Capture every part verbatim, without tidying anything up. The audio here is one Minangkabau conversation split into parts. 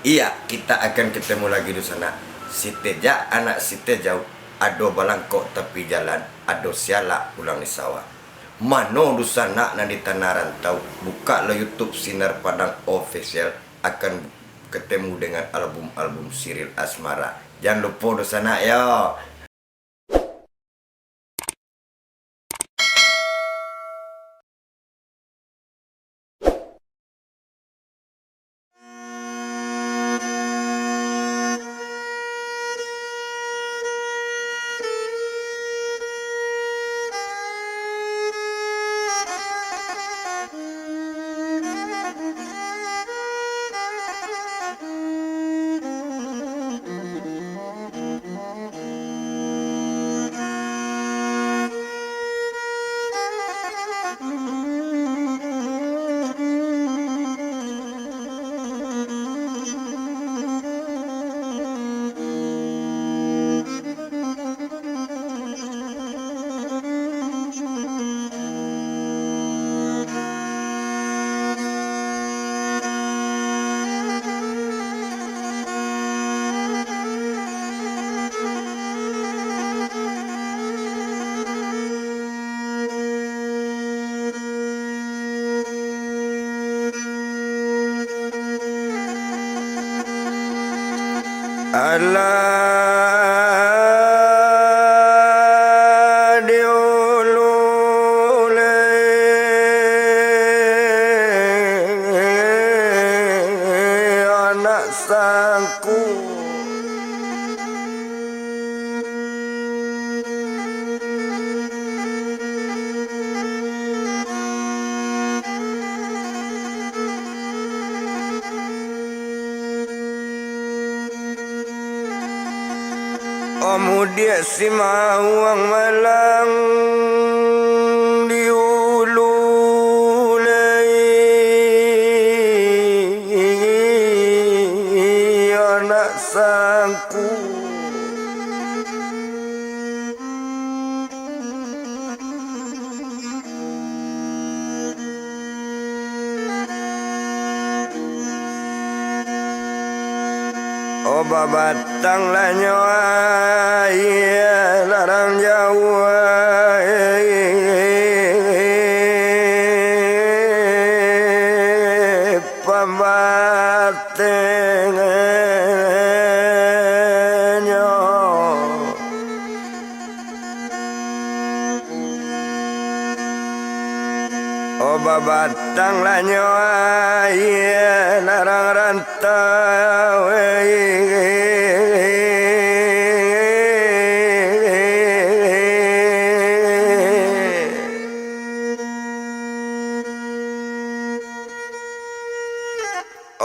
Iya, kita akan ketemu lagi dunsanak. Si Tejak anak si Tejau, ado balangkok tapi jalan, ado sialak pulang di sawah. Mano dunsanak nan di tanah rantau, bukaklah YouTube Sinar Padang Official, akan ketemu dengan album-album Siril Asmara. Jan lupo dunsanak yo. Alah diulu lai anak sangku. Amudiak si mawang malang di ulu lai anak sangku. Oh, babatang lanyo aia larang jauah, pambatengnyo. Oh, babatang lanyo aia larang rantau.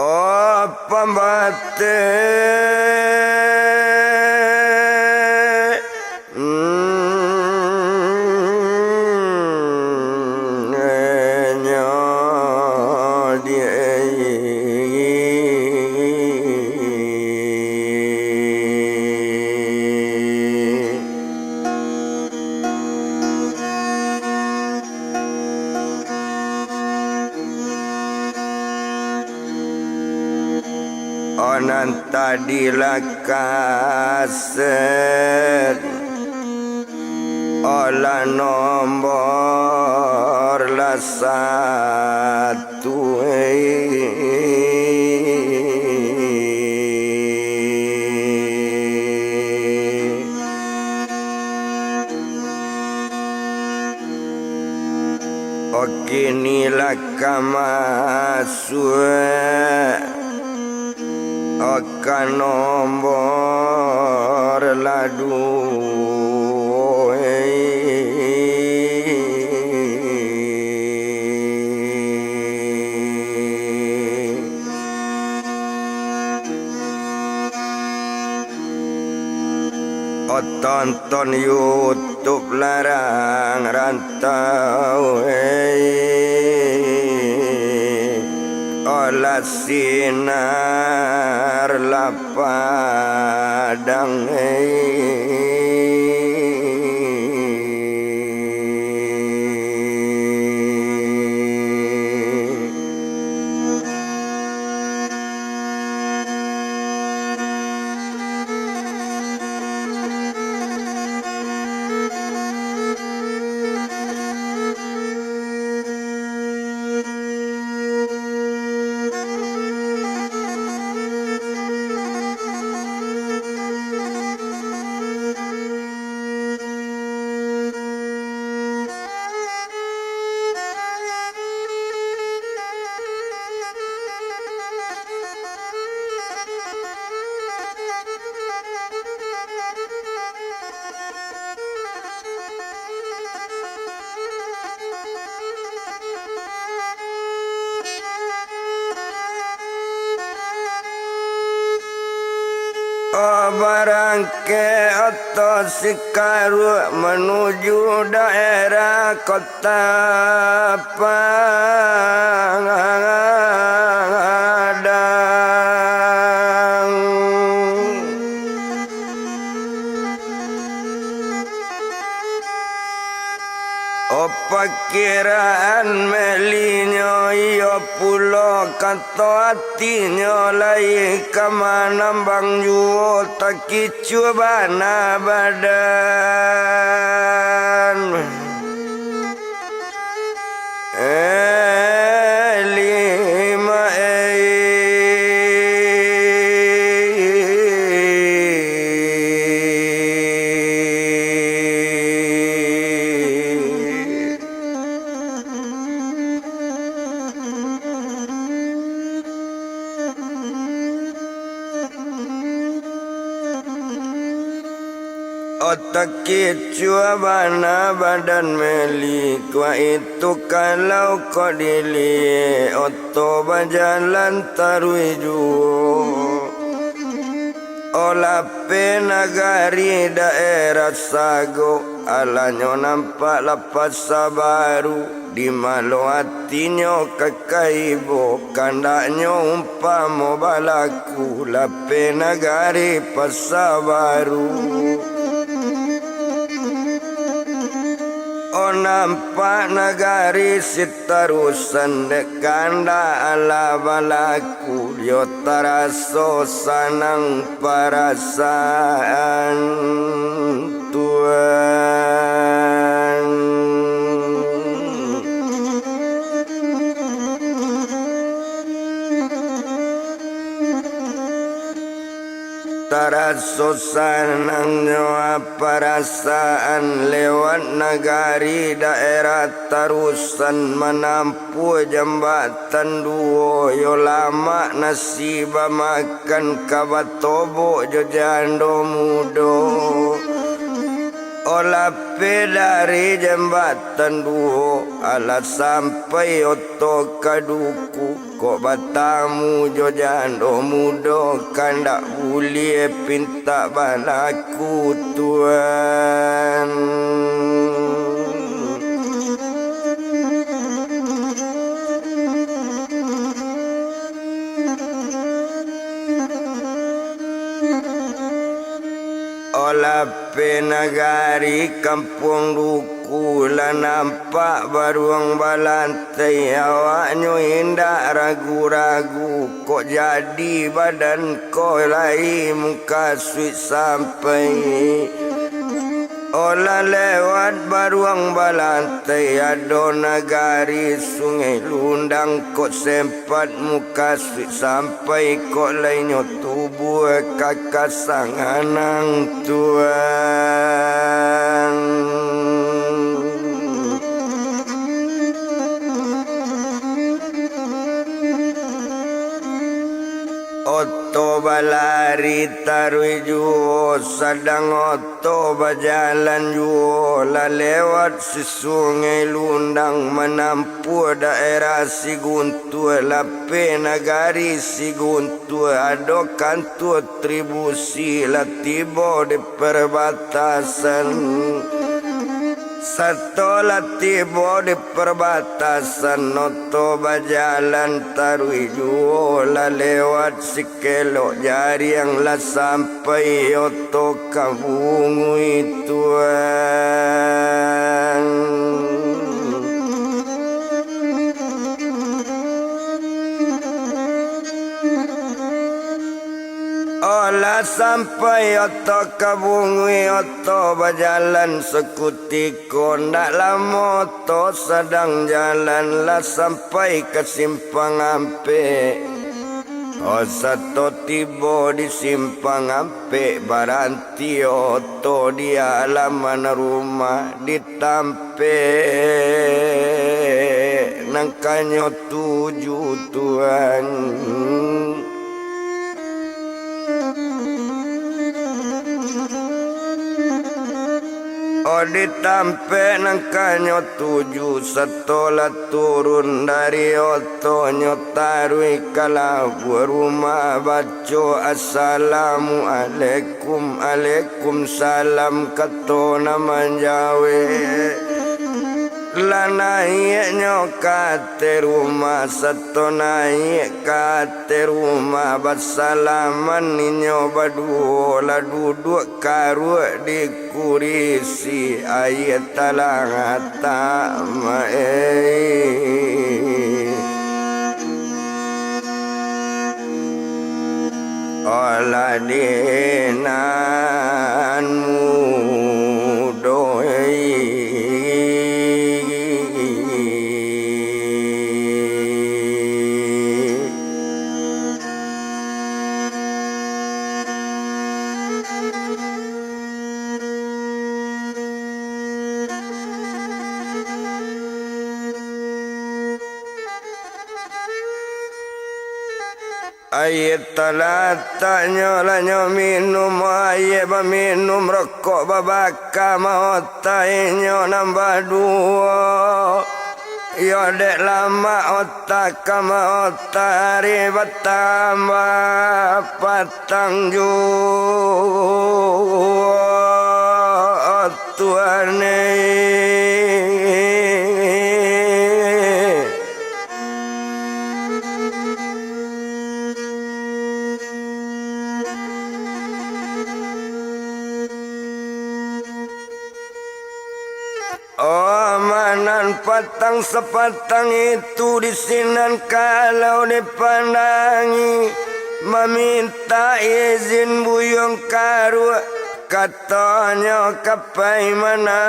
Oh, pambatek. Mm, nyo di. Oh, nan tadi lah kaset, oh, lah nombor lah satu. Oke, inilah ka masuak, oh, ka nombor lah duo. Oh, tonton YouTube larang rantau, eh. Oh, lah sinar lah padang, eh. Barangkek oto sikaruak manuju daerah kota Padang. O pakiraan melinyo, iyo pulo kato atinyo, lai ka manambang juo, takicuah bana badan. Elima ei. Otak kicuah bana badan meli, kok itu kalau kok diliek, oto bajalan taruih juo. O lapeh nagari daerah sago, alanyo nampak lah pasa baru. Di malo atinyo ka kaibo, kandaknyo umpamo balaku, lapeh nagari pasa baru. O nampak nagari sitarusan, dek kandak alah balaku. Yo taraso sanang parasaan tuan. Taraso sanangnyo parasaan lewat nagari daerah tarusan manam- puak jambatan duo, yo lamak nasi bamakan ka batobok jo jando mudo. O lapeh dari jambatan duo, alah sampai oto ka duku, kok batamu jo jando mudo, kandak buliah pintak balaku. Tuan. O lapeh nagari kampuang duku, lah nampak baruang balantai, awaknyo indak ragu-ragu, kok jadi badan ko lai mukasuik sampai. O lah lewat baruang balantai, ado nagari Sungai Lundang, kok sempat mukasuik sampai, kok lai nyo tubuah ka kasanganang tuan. Oto balari taruih juo, sadang oto bajalan juo, lah lewat si Sungai Lundang, manampuah daerah si Guntua, lapeh nagari si Guntua, ado kantua tribusi, lah tibo di perbatasan. Sato lah tibo di perbatasan, oto bajalan taruih juo, lah lewat sikelok jariang, lah sampai oto ka Bunguih tuan. O lah sampai oto ka Bunguih, oto bajalan sakutiko, ndak lamo oto sadang jalan, lah sampai ka simpang ampek. O sato tibo di simpang ampek, baranti oto di alaman rumah, di tampek nan ka nyo tuju tuan. O Di tampek nan kanyo tuju, sato lah turun dari otonyo, taruih ka labuah rumah, baco, "Assalamualaikum." "Alaikum salam," kato nan manjawek. Lah naiaknyo ka ateh rumah, sato naiak ka ateh rumah, basalaman inyo baduo, lah duduak karuak di kurisi, aia talatak maeh. Olah di nan mudo. Aia talataknyo lah nyo minum, aia baminum, rokok babaka, maota inyo nan baduo. Iyo dek lamak ota ka maota, ari batambah patang juo, Tuhan e. Oh, manan patang sapatang itu di sinan kalau dipandangi, mamintak izin buyuang karuak, katonyo ka pai manambang.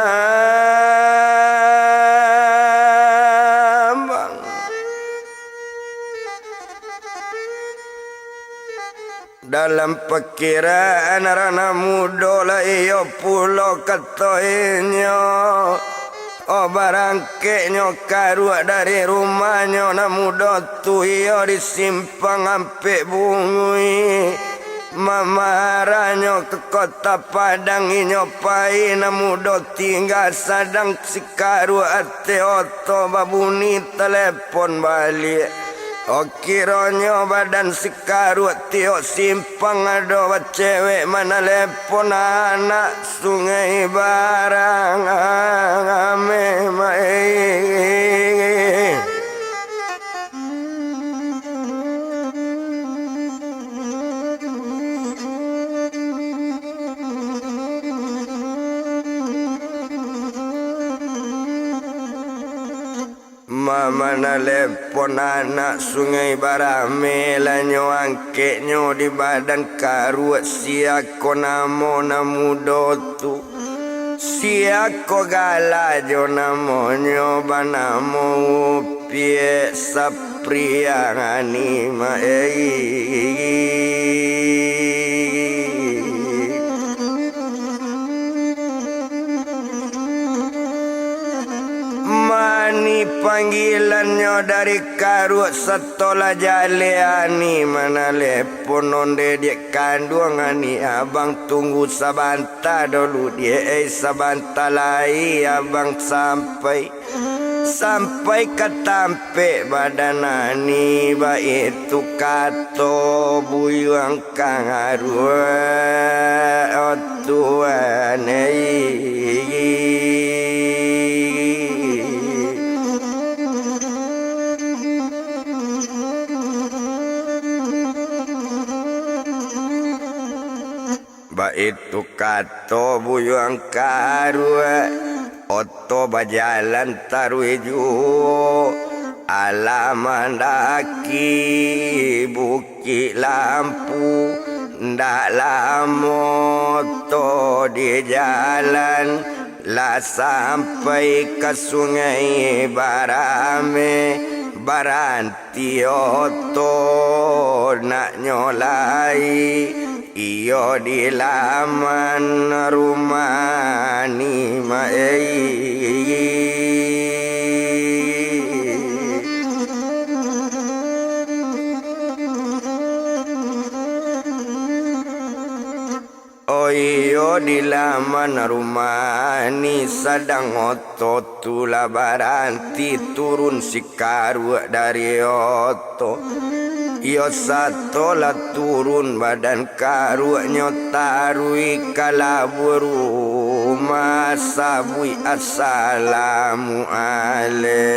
Dalam pikiran anak nan mudo lah iyo pulo kato inyo. Oh, barangkeknyo karuak dari rumahnyo nan mudo tu, iyo di simpang Ampek Bunguih. Mamarahnyo ka kota Padang inyo pai, nan mudo tingga sadang si karuak ateh oto babunyi talepon baliak. Oh, kironyo badan si karuak tiok simpang ado bacewek manalepon anak Sungai Barang, ameh maeh. Ma-, manalepon anak Sungai Barang, ameh, lah nyo angkeknyo di badan karuak, sia ko namo nan mudo tu? Sia ko gala jo namonyo? Banamo Upiak Sapriani, maeh. Mani panggilannyo dari karuak, sato lah jaleh ani manalepon, onde diak kanduang ani, abang tunggu sabanta dulu diak, eh, sabanta lai abang sampai, sampai ka tampek badan ani, baitu kato buyuang karuak, oh Tuhan, eh. Baitu kato buyuang karuak, oto bajalan taruih juo, alah mandaki Bukik Lampu. Ndak lamo oto di jalan, lah sampai ka Sungai Barang, ameh, baran- ti oto naknyo lai, iyo di laman rumah ani, maeh. Oh iyo, di laman rumah ni, sadang oto tu lah baranti turun si karuak dari oto. Iyo sato lah turun badan karuaknyo, taruih ka labuah rumah, sabuik assalamualaikum.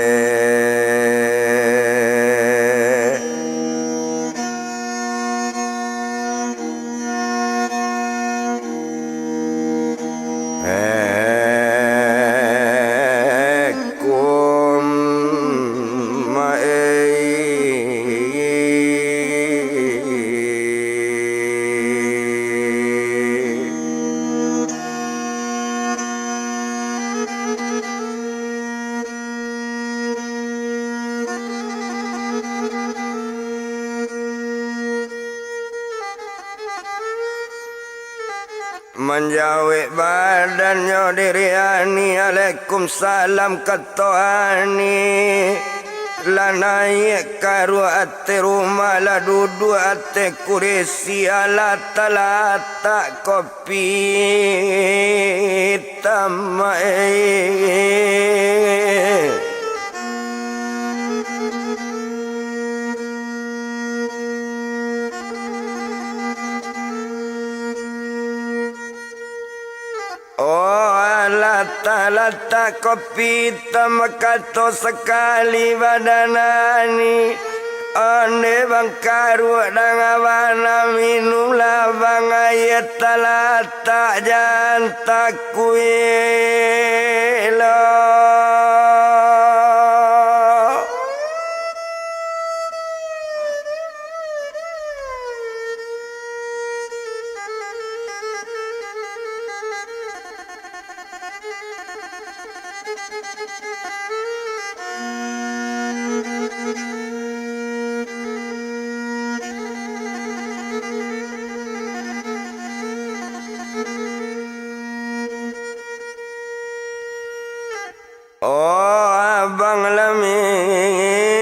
Manjawek badannyo diri Ani, "Alaikumsalam," kato Ani. Lah naiak karuak ateh rumah, lah duduak ateh kurisi, alah talatak kopi itam, eh. Oh, alah talatak kopi itam, kato sakali badan Ani. Onde bang karuak danga bana, minumlah bang aia talatak, jan takuik lo. Oh, abang lah minum.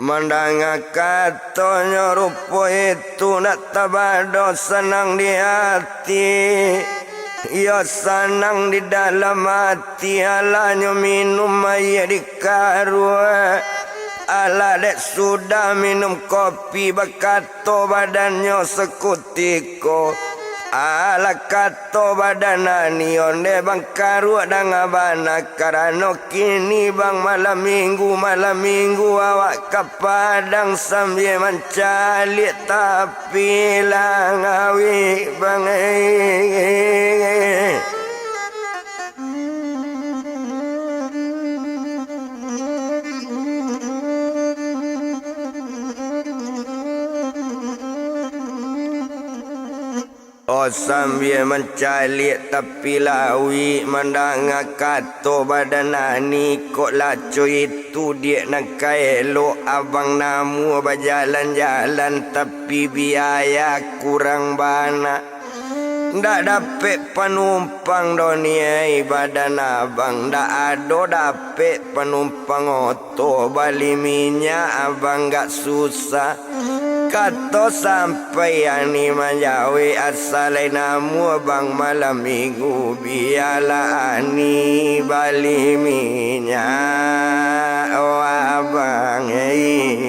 Mandanga katonyo rupo itu, ndak tabado sanang di ati. Iyo sanang di dalam ati, alah nyo minum aia di karuak. Alah dek sudah minum kopi, bakato badannyo sakutiko, "Alah," kato badan Ani, "onde bang karuak danga bana, karano kini bang malam minggu, malam minggu awak ka Padang sambia mancaliak, tapi lah ngawik bang, eh." Oh, sambia mancaliak tapi lawik, mandanga kato badan Ani, kok laco itu diak nan ka elok, abang namuah bajalan-jalan, tapi biaya kurang bana. Ndak dapek panumpang doh ni, ai, badan abang, ndak ado dapek panumpang oto, bali minyak abang agak susah. Kato sampai Ani manjawek, asa lai namuah bang malam minggu, bialah Ani bali minyak, oh abang, eh.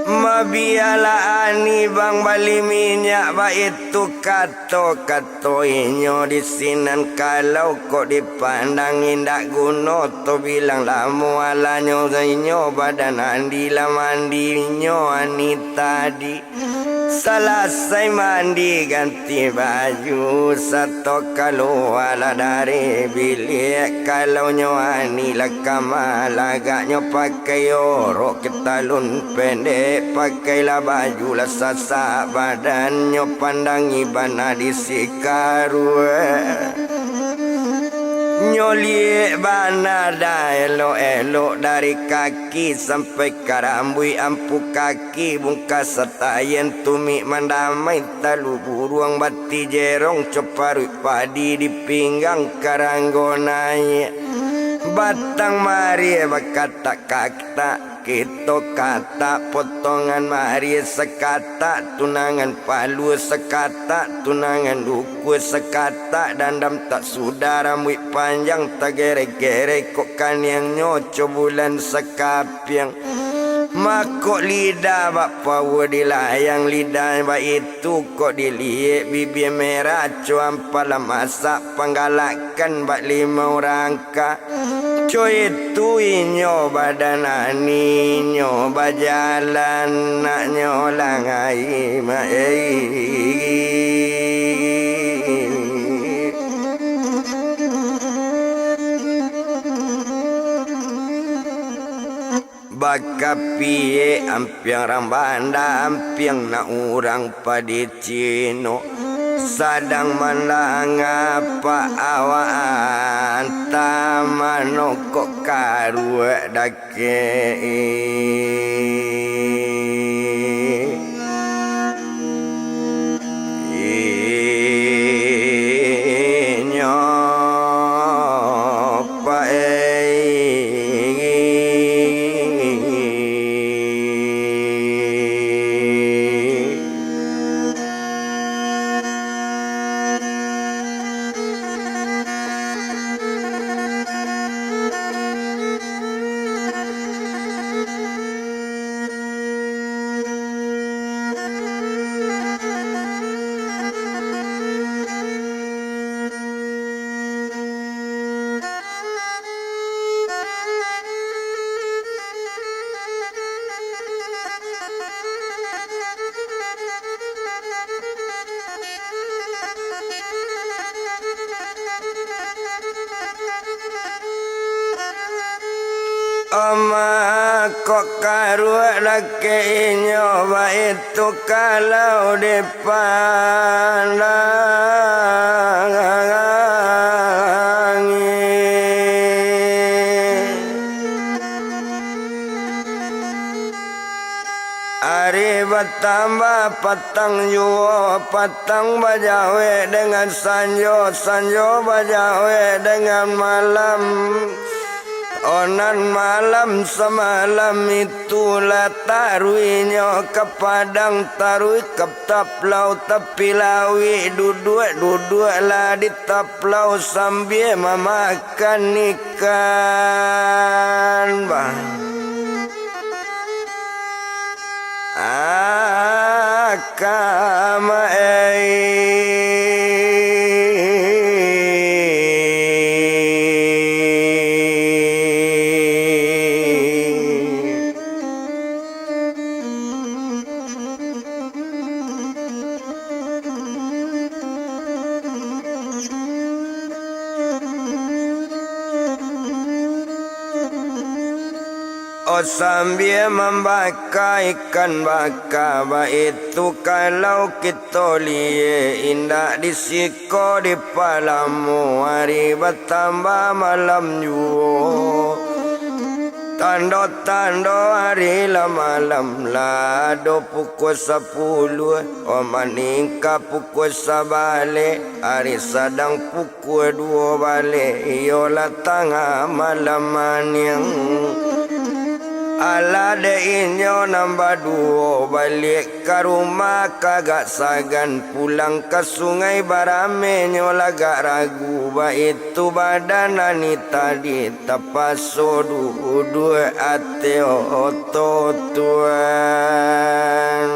Mabialah Ani bang bali minyak, baitu kato-kato inyo di sinan. Kalau kok dipandang indak guno, tabilang lamo alanyo inyo badan Ani lah mandi inyo Ani tadi. Salasai mandi ganti baju, sato kalualah dari biliak. Kalau nyo Ani lah ka malagak, nyo pakai orok ka talun pendek, pakailah baju lah sasak badannyo, pandangi bana di sikaruak. Nyo liek bana dah elok-elok dari kaki sampai ka rambuik ampu kaki. Bungkah satayen tumik mandamai, talu buruang bati jerong, coparuik padi di pinggang, karanggo naiak batang marie bakatak-katak, keto katak potongan marie sakatak, tunangan palua sakatak, tunangan dukua sakatak, dandam tak sudah rambuik panjang, tagerek-gerek kok kaniangnyo co bulan sakapiang. Makok lidah bak paua di layang, lidah baitu kok diliek bibia merah, co ampia lah masak panggalakan bak limau rangka. Co itu inyo badan Ani, inyo bajalan, naknyo langai ma-, eh. Bakapiek ampiang rang banda, ampiang nak urang padi Cino, sadang mandanga pa awak anta manokok karuak dakek. Inyo pae. Amakok karuak dakek inyo, baitu kalau dipandangi. Ari batambah patang juo, patang bajawek dengan sanjo, sanjo bajawek dengan malam. Onan malam samalam itu lah taruihnyo ka padang, taruih ka taplau tapi lawik, duduak-duduaklah di taplau sambia mamakan ikan, bah. Akama ei. Oh, sambia mambaka ikan baka, baitu kalau kito liek, indak di siko di palamo, ari batambah malam juo. Tando-tando ari lah malam, lah ado pukua sapuluah, oh, maningka pukua sabaleh, ari sadang pukua duo baleh, iyolah tangah malam maniang. Alah dek inyo nan baduo baliak ka rumah, kagak sagan pulang ka sungai, baramenyo lagak ragu, baitu badan Ani tadi tapaso duduak ateh oto tuan.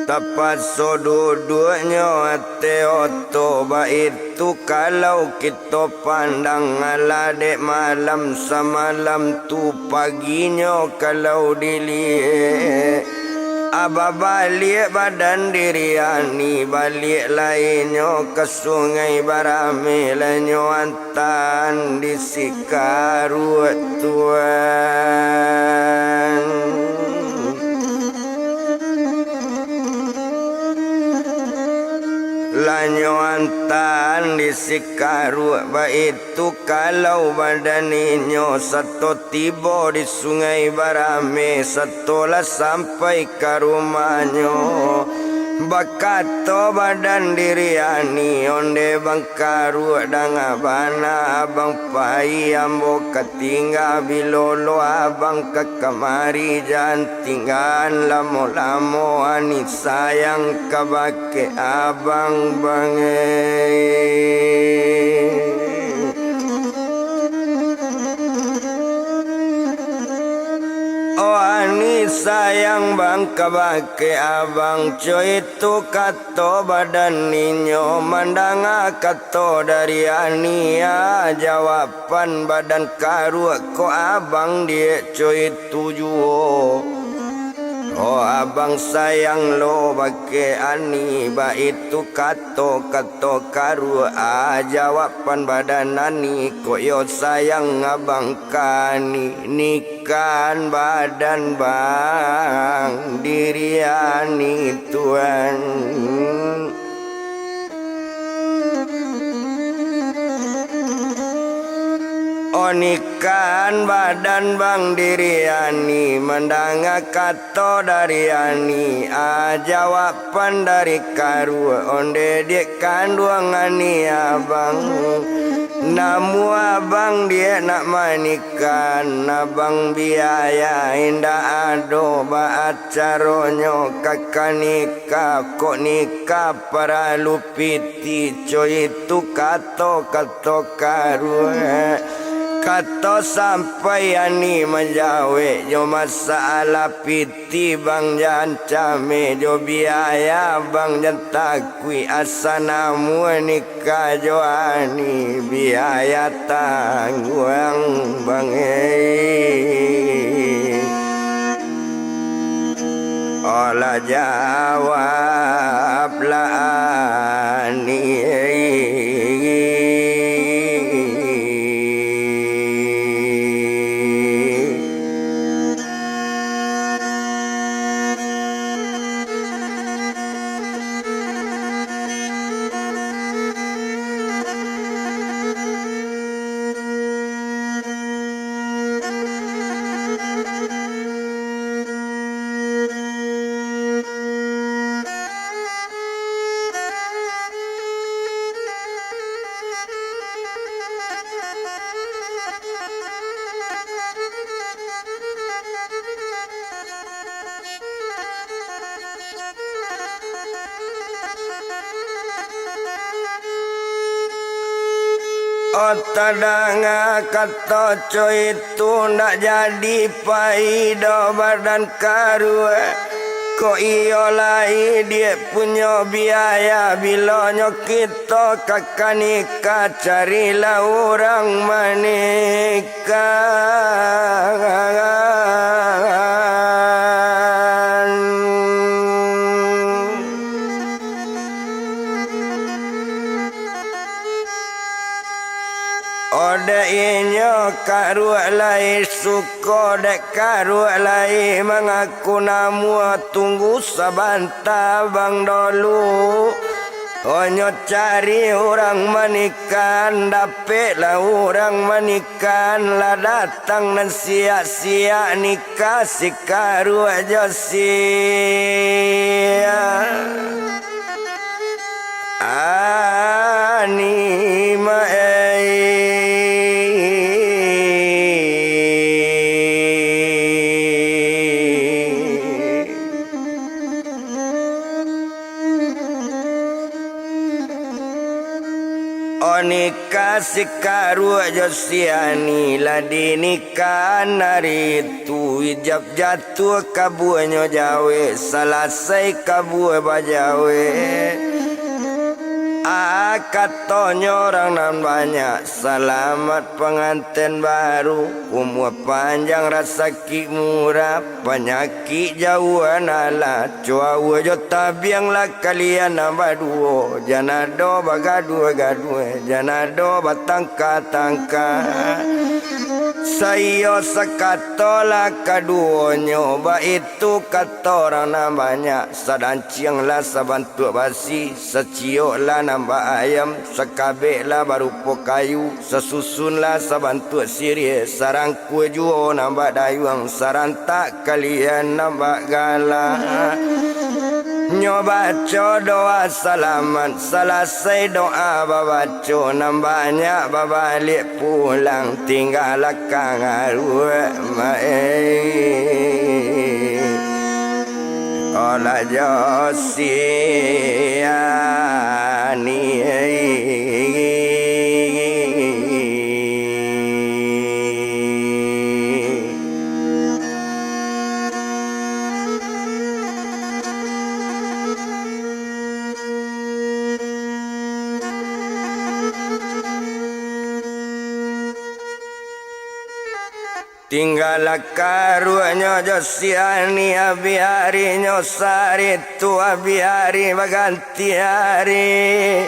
Tapi Paso duduaknyo ateh oto, baitu kalau kito pandang, alah dek malam samalam tu, paginyo kalau diliek, abah baliak badan diri Ani, baliak lai nyo ka Sungai Barame, lah nyo an- tan di si Karuak tuan. Lah nyo antaan di si Karuak, baitu kalau badan inyo sato tibo di Sungai Barame, sato lah sampai ka rumahnyo. Bakato badan diri Ani, onde Bang Karuak, danga bana abang pai, ambo ka tingga, bilo lo abang ka kamari, jan tinggaan lamo-lamo, Ani sayang kabake abang, Bang, eh. Oh, Ani sayang, Bang, kabake abang, co itu kat- to badan inyo, mandanga kato dari Ani, ah, jawaban badan Karuak, kok abang diak co itu juo. Oh, abang sayang lo bake Ani, baitu kato-kato Karuak, ah, jawaban badan Ani, kok iyo sayang abang ka Ani, ni- kan badan bang diri Ani tuan. Oh, ni kan badan bang diri Ani, mandanga kato dari Ani, ah, jawaban dari Karuak, onde diak kanduang Ani abang. Namuah abang diak nak manikah, kan abang biaya indak ado, baa caronyo ka, ka nikah, kok nikah paralu pitih, co itu kato-kato Karuak. Kato sampai Ani manjawek, jo masalah pitih bang jan cameh, jo biaya bang jan takuik, asa namuah ni- ka jo Ani biaya tangguang bang, eh. Olah jawablah Ani, eh. Oh, tadanga kato co itu, ndak jadi pai doh badan Karuak. Kok iyo lai diak punyo biaya, bilonyo kito ka, ka nikah, carilah urang manikah. Kan. Oh, dek inyo Karuak lai suko, dek Karuak lai mangaku namuah, tunggu sabanta bang dulu. Onyo cari urang manikah, dapeklah urang manikah, lah datang nan siap-siap nikah si Karuak jo si Ani ma-, eh. Oh, nikah si Karuak jo si Ani, lah dinikahan ari tu. Ijab jatuah kabuanyo jawek, salasai kabua bajawek. Ah, katonyo urang nan banyak, salamat panganten baru, umua panjang, rasaki murah, panyakik jauahan alah. Cuawa jo tabiang lah kalian nan baduo, jan ado bagaduah-gaduah, jan ado batangka-tangka. Saiyo sakato lah kaduonyo, baitu kato urang nan banyak, sadanciang lah sabantuak basi, saciok lah nan baayam, sakabek lah barupo kayu, sasusun lah sabantuak siriah, sarang- Kujuo nan badayuang, sarantak kalian nan bagala. Nyo baco doa salamat, salasai doa babaco, nan banyak babaliak pulang, tinggalah Karuak, maeh. Olah jo si Ani. Tinggalah Karuaknyo jo si Ani, abih arinyo sari tu, abih ari baganti ari,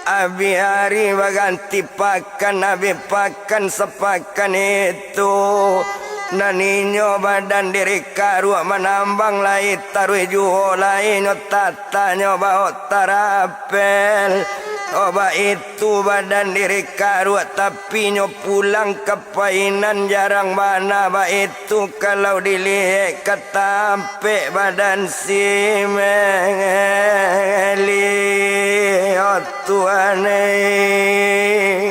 abih ari baganti pakan, abih pakan sapakan itu. Nan inyo badan diri Karuak manambang lai, taruih juo lai nyo tatanyo baok tarapel. Oh, baitu badan diri Karuak, tapi nyo pulang ka painan jarang bana, baitu kalau diliek ka tampek badan si Meli. Oh, Tuhan eh.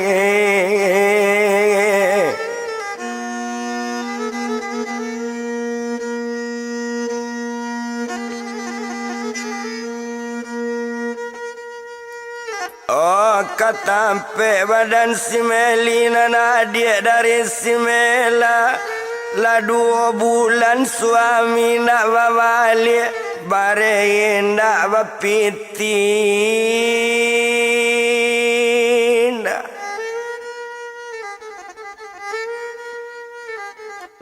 Oh, ka tampek badan si Meli nan adiak dari si Mela. Lah duo bulan suami ndak babaliak, bareh indak bapiti indak.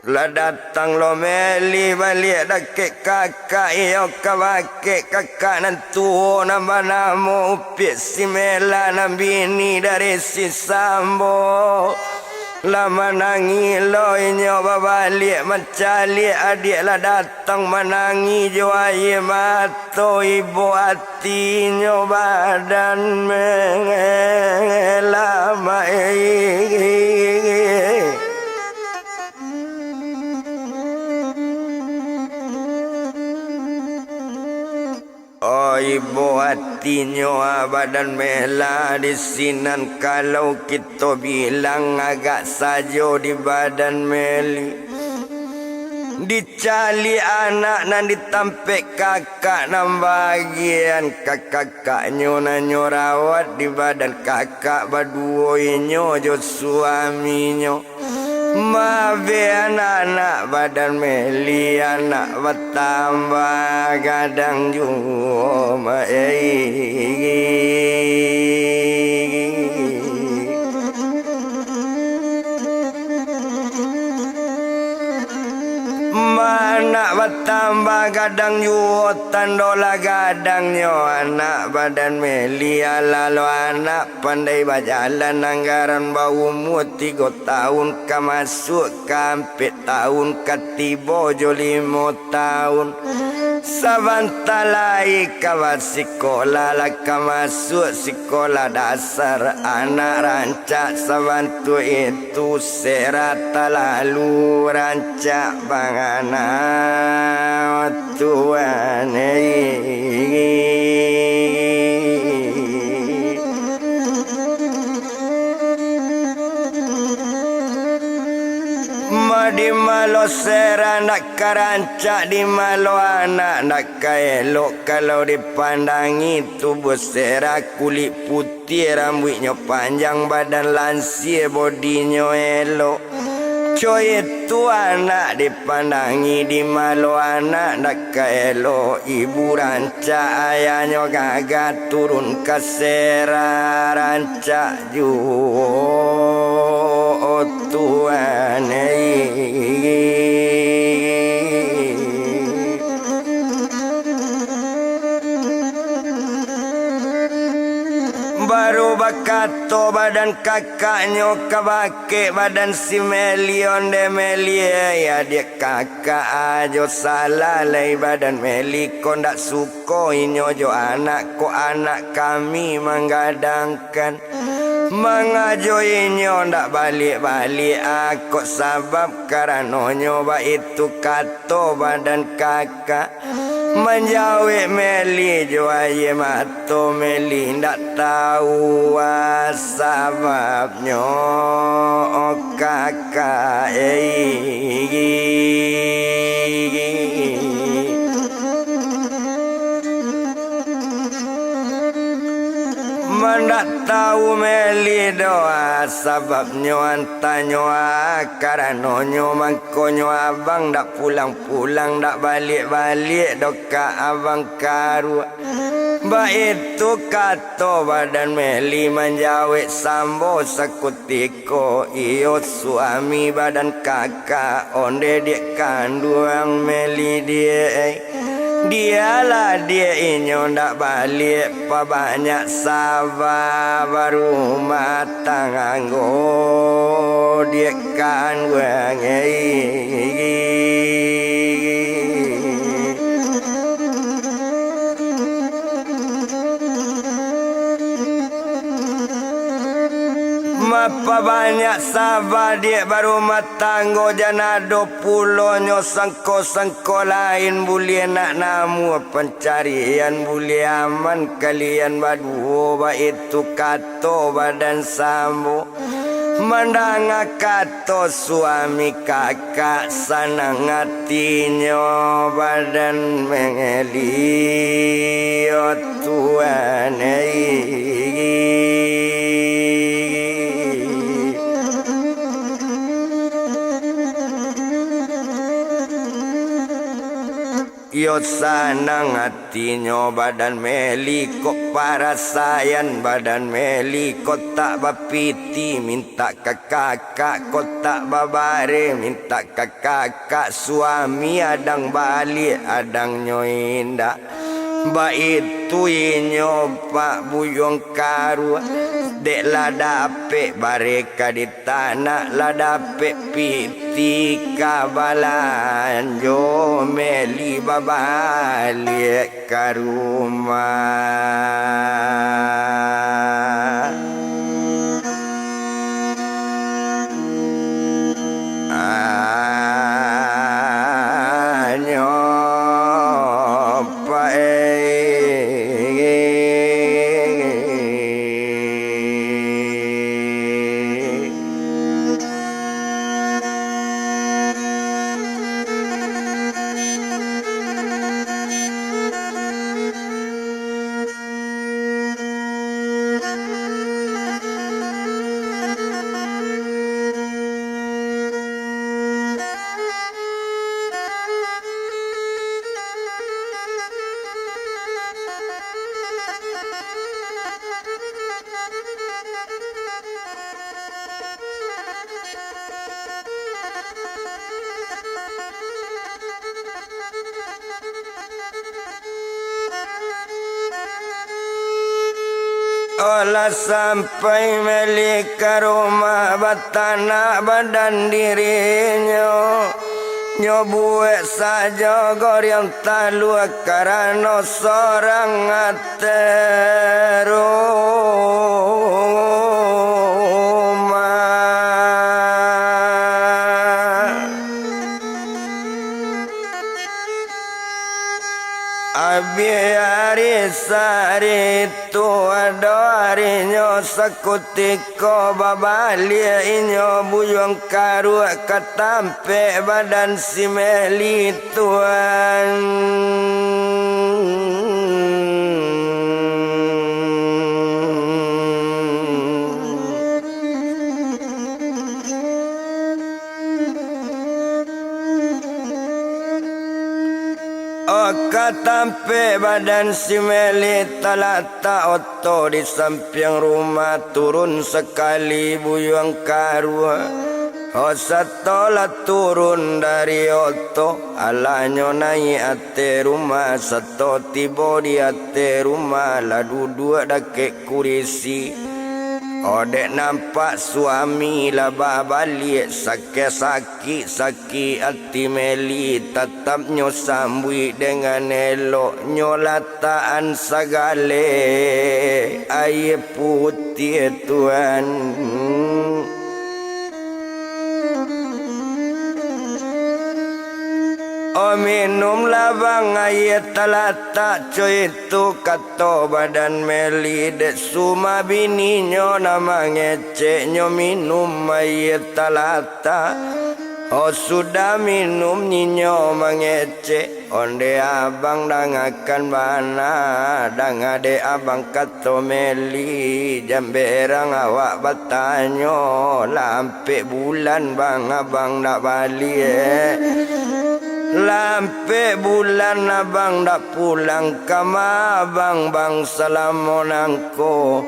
Lah datang lo Meli baliak dakek kakak, iyo ka bakeh kakak nan tuo nan banamo Upiak si Mela nan bini dari si Sambo. Lah manangih lo inyo babaliak mancaliak adiak lah datang manangih jo aia mato ibo ati. Tinyo badan Mela, maeh. Oh, ibo atinyo, ah, badan Mela di sinan, kalau kito bilang agak sajo di badan Meli. Dicaliak anak nan ditampek kakak nan bagian ka kakaknyo nan nyo rawat di badan kakak baduo inyo jo suaminyo. Mabian anak badan Meli, anak batambah gadang juo, maeh. Manak batambah gadang juo, tandolah gadangnyo anak badan Meli, alah lo anak pandai bajalan, anggaran baumua tigo taun, ka masuak ka ampek taun, ka tibo jo limo taun. Sabanta lai ka basikolah, lah ka masuak sikolah dasar, anak rancak sabantuak itu, sera talalu rancak bangana, Tuan ei. Di ma lo Sera ndak ka rancak, di ma lo anak ndak ka elok. Kalau dipandangi tubuah Sera, kulik putiah rambuiknyo panjang, badan lansia bodinyo elok. Co itu anak dipandangi, di ma lo anak ndak ka elok. Ibu rancak, ayahnyo gagah, turun ka Sera rancak juo, o Tuhan ei. Baru bakato badan kakaknyo, ka bakeh badan si Meli, ondeh Meli ei, adiak kakak ajo salah lai, badan Meli ko ndak suko inyo jo anak ko, anak kami manggadangkan. Mangajo inyo ndak baliak-baliak, a kok sabab karanonyo baitu kato badan kakak. Manjawek Meli jo aia mato, Meli ndak tau a sababnyo, o kakak ei. Mandak tau Meli doh a sababnyo, antanyo a karanonyo mangkonyo abang ndak pulang-pulang, ndak baliak-baliak doh ka abang karuah. Baitu kato badan Meli, manjawek sambo sakutiko, iyo suami badan kakak, ondeh diak kanduang Meli diak ei. Dialah diak inyo ndak baliak, pabanyak saba barumah tanggo diak kanduang ei. Mapabanyak saba diak barumah tanggo, jan ado pulo nyo sangko-sangko lain buliah nak namuah pancarian, buliah aman kalian baduo, baitu kato badan sambo. Mandanga kato suami kakak, sanang atinyo badan Meli, o Tuhan ei. Iyo sanang atinyo badan Meli, kok parasaian badan Meli, kok tak bapiti mintak ka kakak, kok tak babareh mintak ka kakak, suami adang baliak, adangnyo indak. Baitu inyo Pak Buyuang Karuah, dek lah dapek bareh ka di tanak, lah dapek pitih ka balanjo, Meli babaliak ka rumah. Anyo pae. Alah sampai Meli ka rumah, batanak badan dirinyo, nyo buek sajo goriang talua karano sorang ateh rumah. Abih ari sari tu ado ari Inyo sakutiko babaliak inyo buyuang karuak ka tampek badan si Meli, tuan. Oh, ka tampek badan si Meli talatak oto di sampiang rumah, turun sakali buyuang karuak. Oh, sato lah turun dari oto, alah nyo naiak ateh rumah, sato tibo di ateh rumah, lah duduak dakek kurisi. Oh, dek nampak suami lah babaliak, sakik-sakik ati Meli, tatap nyo sambuik dengan elok, nyo latakan sagale aia putiah, tuan. Oh, minumlah, bang, aia talatak co itu, kato badan Meli, dek suma bininyo nan mangecek, nyo minum aia talatak. Oh, sudah minum, ninyo mangecek. Onde abang, dangakan bana, danga dek abang kato Meli, jan berang awak batanyo, lah ampek bulan, bang, abang ndak baliak. Lah ampek bulan abang ndak pulang, kama abang, bang, salamo nangko?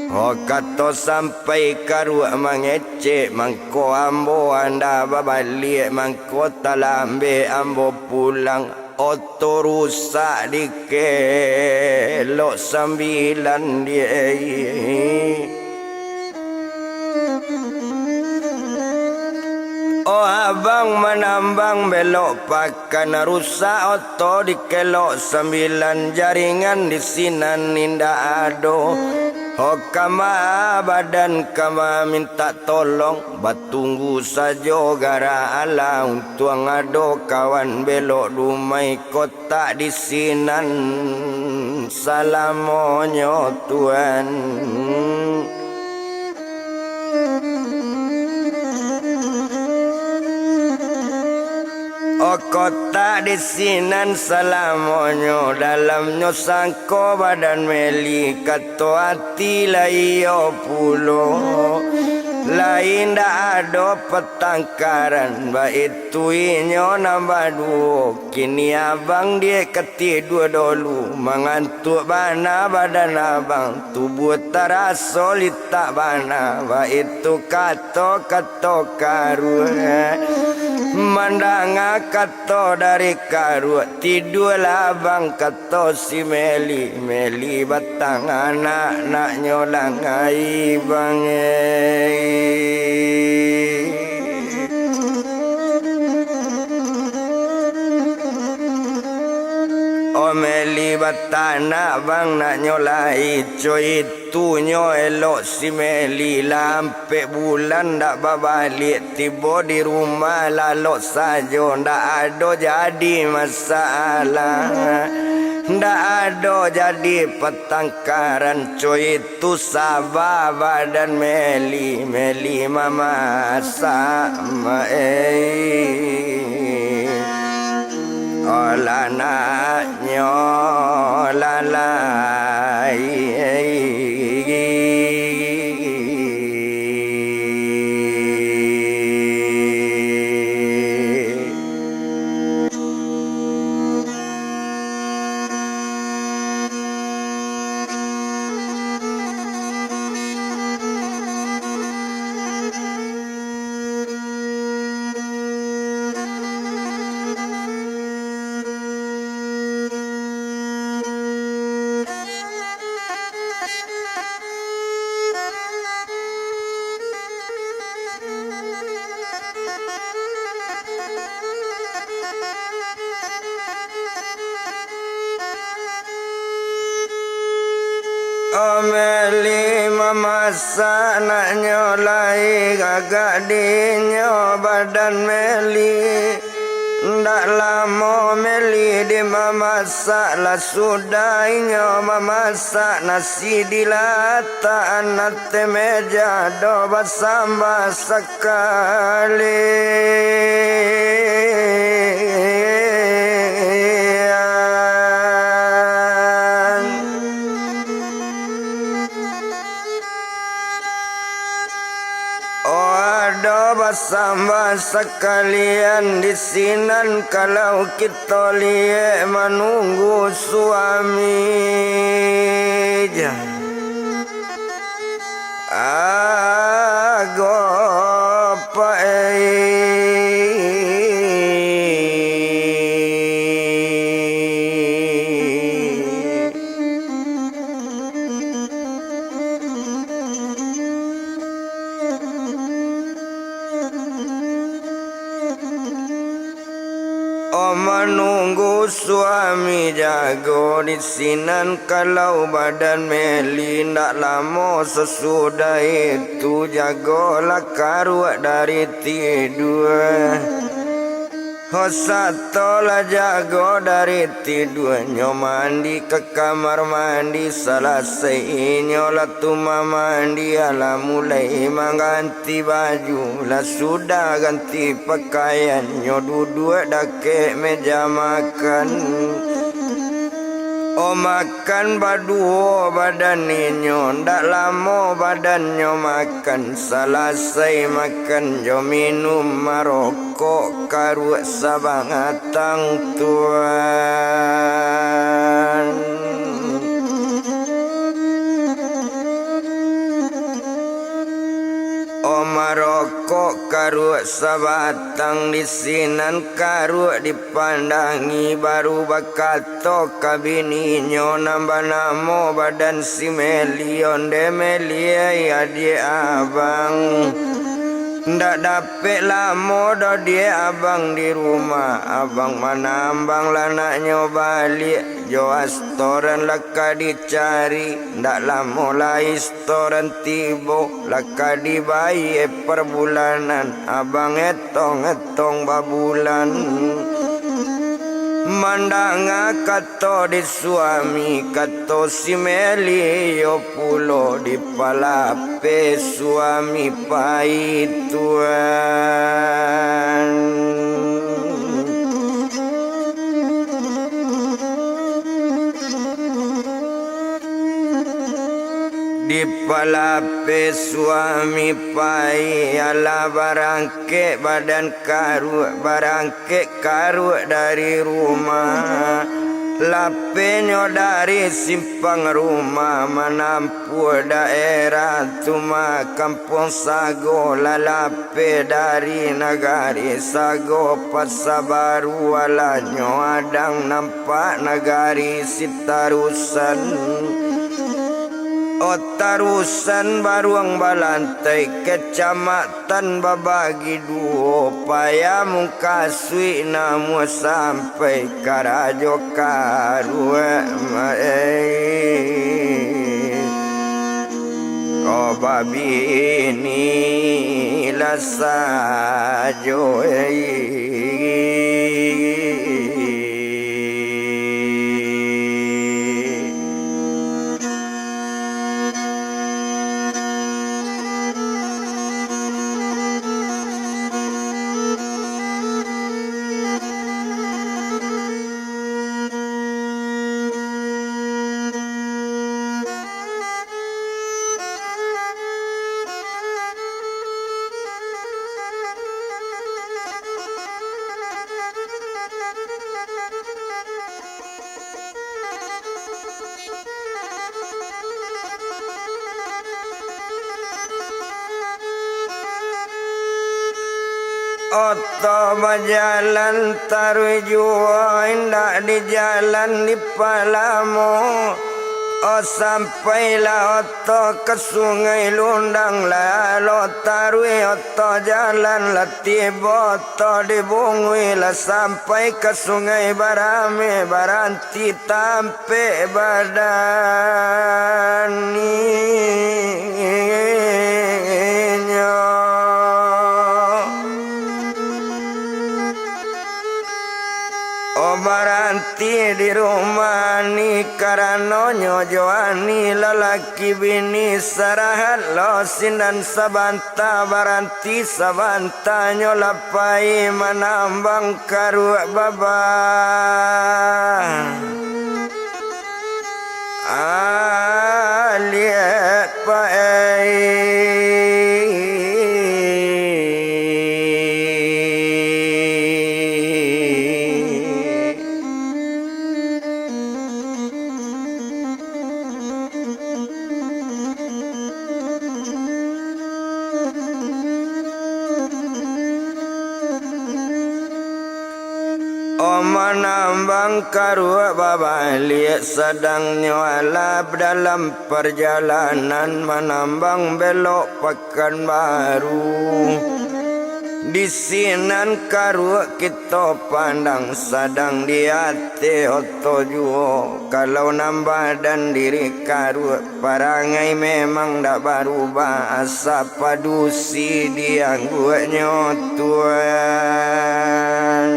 Oh, kato sampai karuak mangecek, mangko ambo andak babaliak, mangko talambek ambo pulang. Oto rusak di Kelok Sambilan, diai. Oh, abang manambang belok pakan, rusak oto di Kelok Sambilan, jaringan di sinan indak ado. Oh, kama badan, kama mintak tolong, batunggu sajo garah alah, untuang ado kawan belok dumai, kotak di sinan salamonyo, tuan. Oh, kotak di sinan salamonyo, dalamnyo sangko badan Meli, kato ati lah iyo pulo. Lai ndak ado patangkaran, baitu inyo nan baduo. Kini abang diak ka tidua dolu, mangantuak bana badan abang, tubuah taraso litak bana, baitu kato-kato karuak. Mandanga kato dari karuak, tidualah abang, kato si Meli. Meli batang anak, naknyo langai bangai. Oh, Meli batanak, bang, naknyo lai co itunyo, elok si Meli lah ampek bulan ndak babaliak, tibo di rumah lalok sajo, ndak ado jadi masalah, ndak ado jadi patangkaran, co itu saba badan Meli, Meli mamasak, ma-, eh. Olah naknyo lalai. Meli mamasak, naknyo lai gagak dinyo badan Meli. Ndak lamo Meli di mamasak, lah sudah inyo mamasak nasi, dilatak-an ateh meja do basambah sakalian. Oh, ado basambah sakalian di sinan, kalau kito liek manunggu suami ja. Ago pai. Oh, manunggu suami jago di sinan, kalau badan Meli ndak lamo sasudah itu jago lah karuak dari tidua. Ho, sato lah jago dari tidua, nyo mandi ka kamar mandi, salasai inyo lah tu mamandi, alah mulai mangganti baju, lah sudah ganti pakaian, nyo duduak dakek meja makan. Oh, makan baduo badan inyo, ndak lamo badannyo makan, salasai makan jo minum, marokok karuak sabatang, Tuan. Oh, marokok karuak sabatang di sinan, karuak dipandangi, baru bakato ka bininyo nan banamo badan si Meli, "Onde Meli, ai adiak abang, ndak dapek lamo doh diak abang di rumah. Abang manambang lah naknyo baliak, jo astoran lah ka dicari, ndak lamo lai astoran tibo, lah ka dibayie parbulanan, abang etong-etong babulan." Mandanga kato di suami, kato si Meli, iyo pulo dipalapeh suami pai, Tuan. Dipalapeh suami pai, alah barangkek badan karuak, barangkek karuak dari rumah. Lapehnyo dari simpang rumah, manampuah daerah tu mah Kampuang Sago, lah lapeh dari nagari Sago, Pasa Baru, alahnyo adang nampak nagari Sitarusan. Oh, Tarusan baruang balantai, kecamatan babagi duo, payah mukasuik namuah sampai karajo karuak, eh. Oh, babini lah sajo, eh. Oto bajalan taruih juo, indak di jalan dipalamo. Oh, sampailah oto ka Sungai Lundang, lah lo taruih oto jalan, lah tibo oto di Bunguih, lah sampai ka Sungai Barame, baranti tampek badan inyo. di rumah ni, karanonyo jo ani lalaki bini sarahat lo sinan sabanta, baranti sabanta nyo lah pai manambang karuak baba. Aliak paai. Oh, manambang karuak babaliak, sadangnyo alah dalam parjalanan manambang belok Pakanbaru. Di sinan karuak kito pandang, sadang di ateh oto juo. Kalau nan badan diri karuak, parangai memang dak barubah, asa padusi diangguaknyo, Tuan.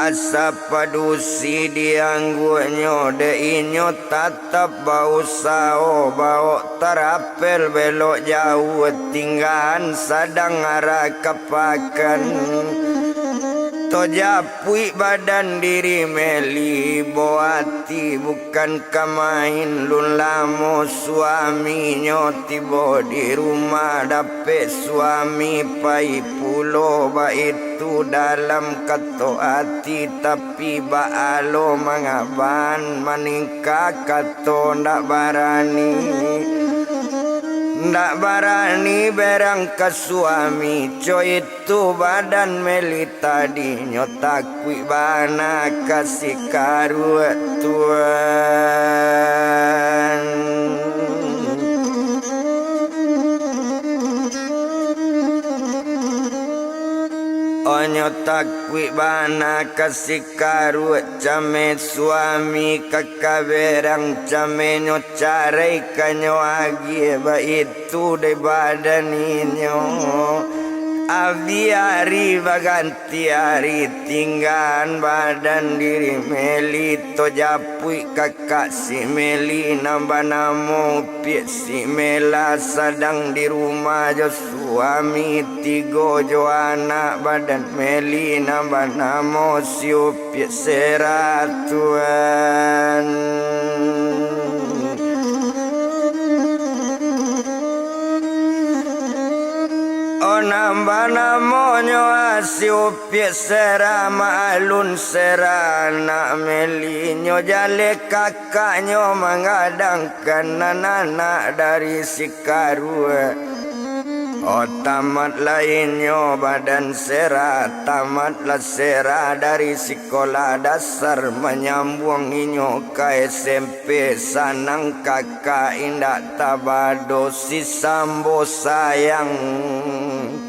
Asa padusi diangguaknyo, dek inyo tatap bausaho, bawok tarapel belok jauah, tinggaan sadang arah ka pakan. Tojapuik badan diri Meli, bo ati bukan ka main, lun lamo suaminyo tibo di rumah, dapek suami pai pulo, baitu dalam kato ati, tapi baa lo mangaban, maningkah kato ndak barani. Ndak barani berang ka suami, co itu badan Meli tadi, nyo takuik bana ka si karuak, Tuan. Oh, nyo takuik bana ka si karuak, cameh suami ka kaberang, cameh nyo carai ka nyo agiah, baitu dek badan inyo. Abiari baganti ari, tinggaan badan diri Meli, tojapuik kakak si Meli nan banamo Upiak, si Mela sadang di rumah jo suami, tigo jo anak badan Meli nan banamo si Upiak Sera, Tuan. Oh, nan banamonyo si Upiak Sera, maklun Sera anak Meli, nyo jaleh kakaknyo manggadangkan anak dari si karuak. Oh, tamatlah inyo badan Sera, tamatlah Sera dari sikolah dasar, manyambuang inyo ka S M P, sanang kakak indak tabado, si Sambo sayang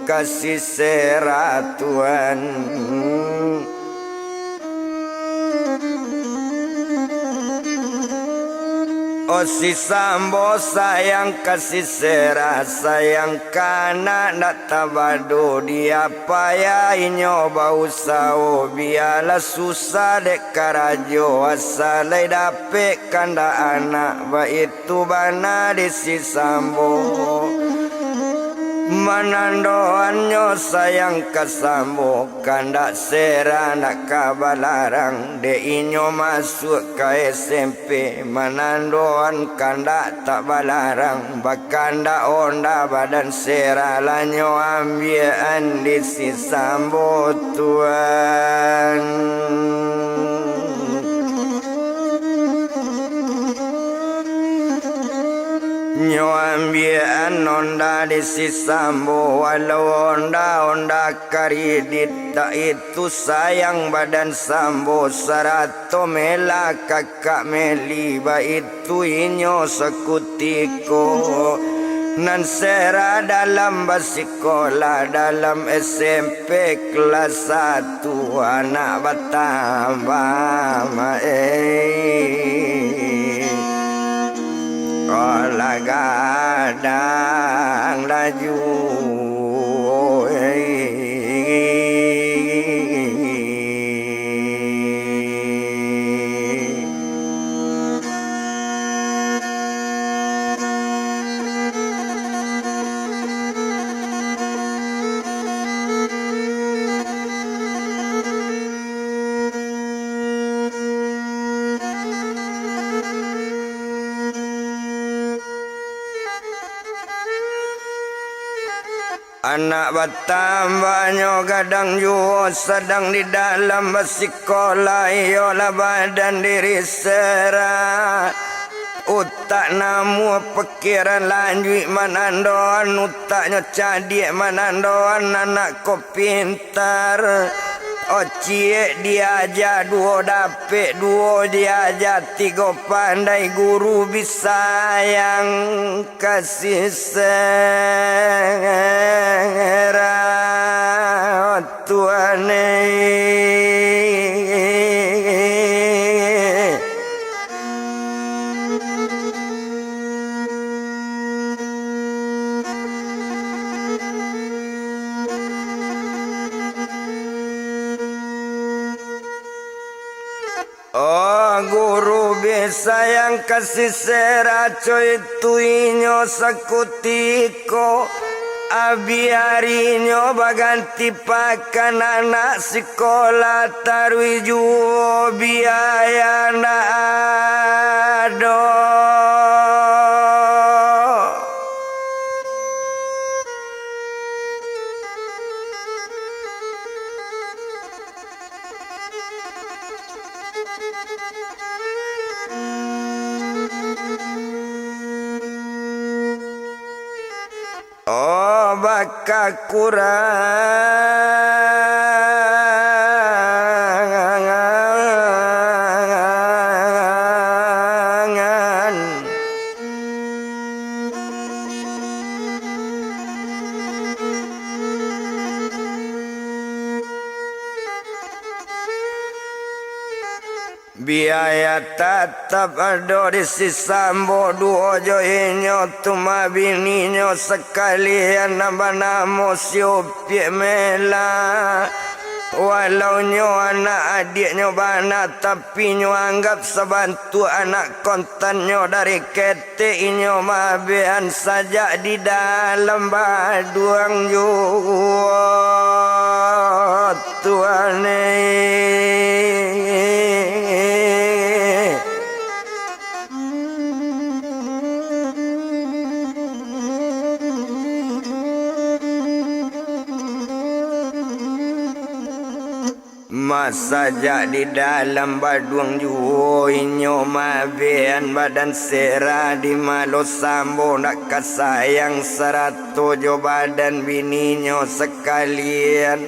ka si Sera, Tuan. Oh, si Sambo sayang ka si Sera, sayang ka anak ndak tabado, diapo ya inyo bausaho, bialah susah dek karajo, asa lai dapek kandak anak, baitu bana di si Sambo. Manandoannyo sayang ka Sambo, kandak Sera ndak ka balarang, dek inyo masuak ka S M P, manandoan kandak tak balarang, bakandak onda badan Sera, lah nyo ambiakan di si Sambo, Tuan. Nyo ambiakan onda di si Sambo, walau onda, onda karidit, tak itu sayang badan Sambo, sarato Mela kakak Meli, baitu inyo sakutiko. Nan Sera dalam basikolah, dalam S M P kelas satu, anak batambah maeh. Olah gadang laju. Nak batambahnyo gadang juo, sadang di dalam basikolah, iyolah badan diri serak. Utak namuah, pikiran lanjuik manandoan, utaknyo cadiak manandoan, anak ko pintar. Ociek diaja duo dapek, duo diaja tigo pandai, guru bi sayang kasih serak Tuhan e. Oh, guru bi sayang kasih serak, co itu inyo sakutiko, abiarinyo baganti pakan, anak sikolah taruih juo, biaya ndak ado. Oh, bakakurangan. Biaya tatap ado di si Sambo, duo jo inyo tu mah bininyo sakalian, nan banamo si Upiak Mela. Walau nyo anak adiaknyo bana, tapi nyo anggap sabantuak anak kontannyo dari ketek. Tek inyo mabean sajak di dalam baduang juo, Tuhan e. Masajak di dalam baduang juo inyo mabean, badan sera di malo Sambo ndak ka sayang sarato jo badan bininyo sakalian.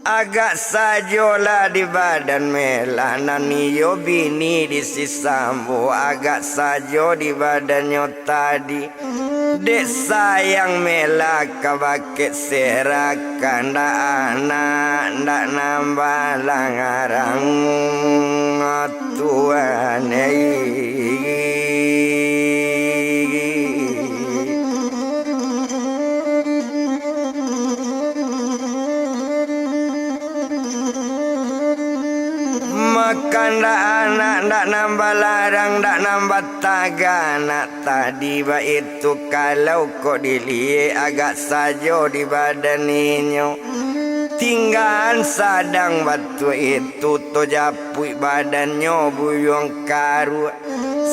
Agak sajolah di badan Mela nan iyo bini di si Sambo, agak sajo di badannyo tadi. Dek sayang Mela ka bakeh sera, kandak anak ndak nambah larang, Tuhan e. Makan ndak anak, ndak nambah larang, ndak nambah tagah anak. Tadi baitu, kalau kok diliek agak sajo di badan inyo. Tinggaan sadang batuak itu, tojapuik badannyo buyuang karuak.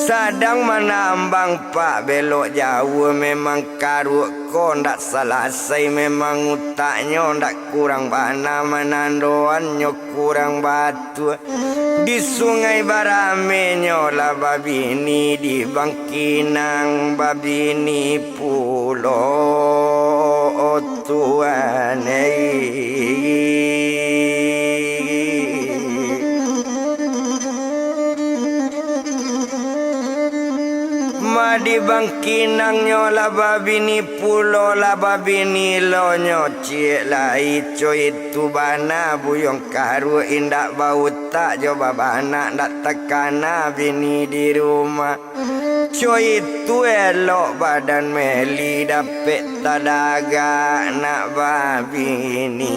Sadang manambang pak belok jauah, memang karuak ko ndak salasai, memang utaknyo ndak kurang bana, manandoannyo kurang batua. Di Sungai Baramenyo lah babini, di Bangkinang babini pulo, Tuhan e. Ma di Bangkinangnyo lah babini pulo, lah babini lo nyo ciek lai, co itu bana buyuang karuak, indak bautak jo babanak, ndak takana bini di rumah. Co itu elok badan Meli, dapek tadagak nak babini,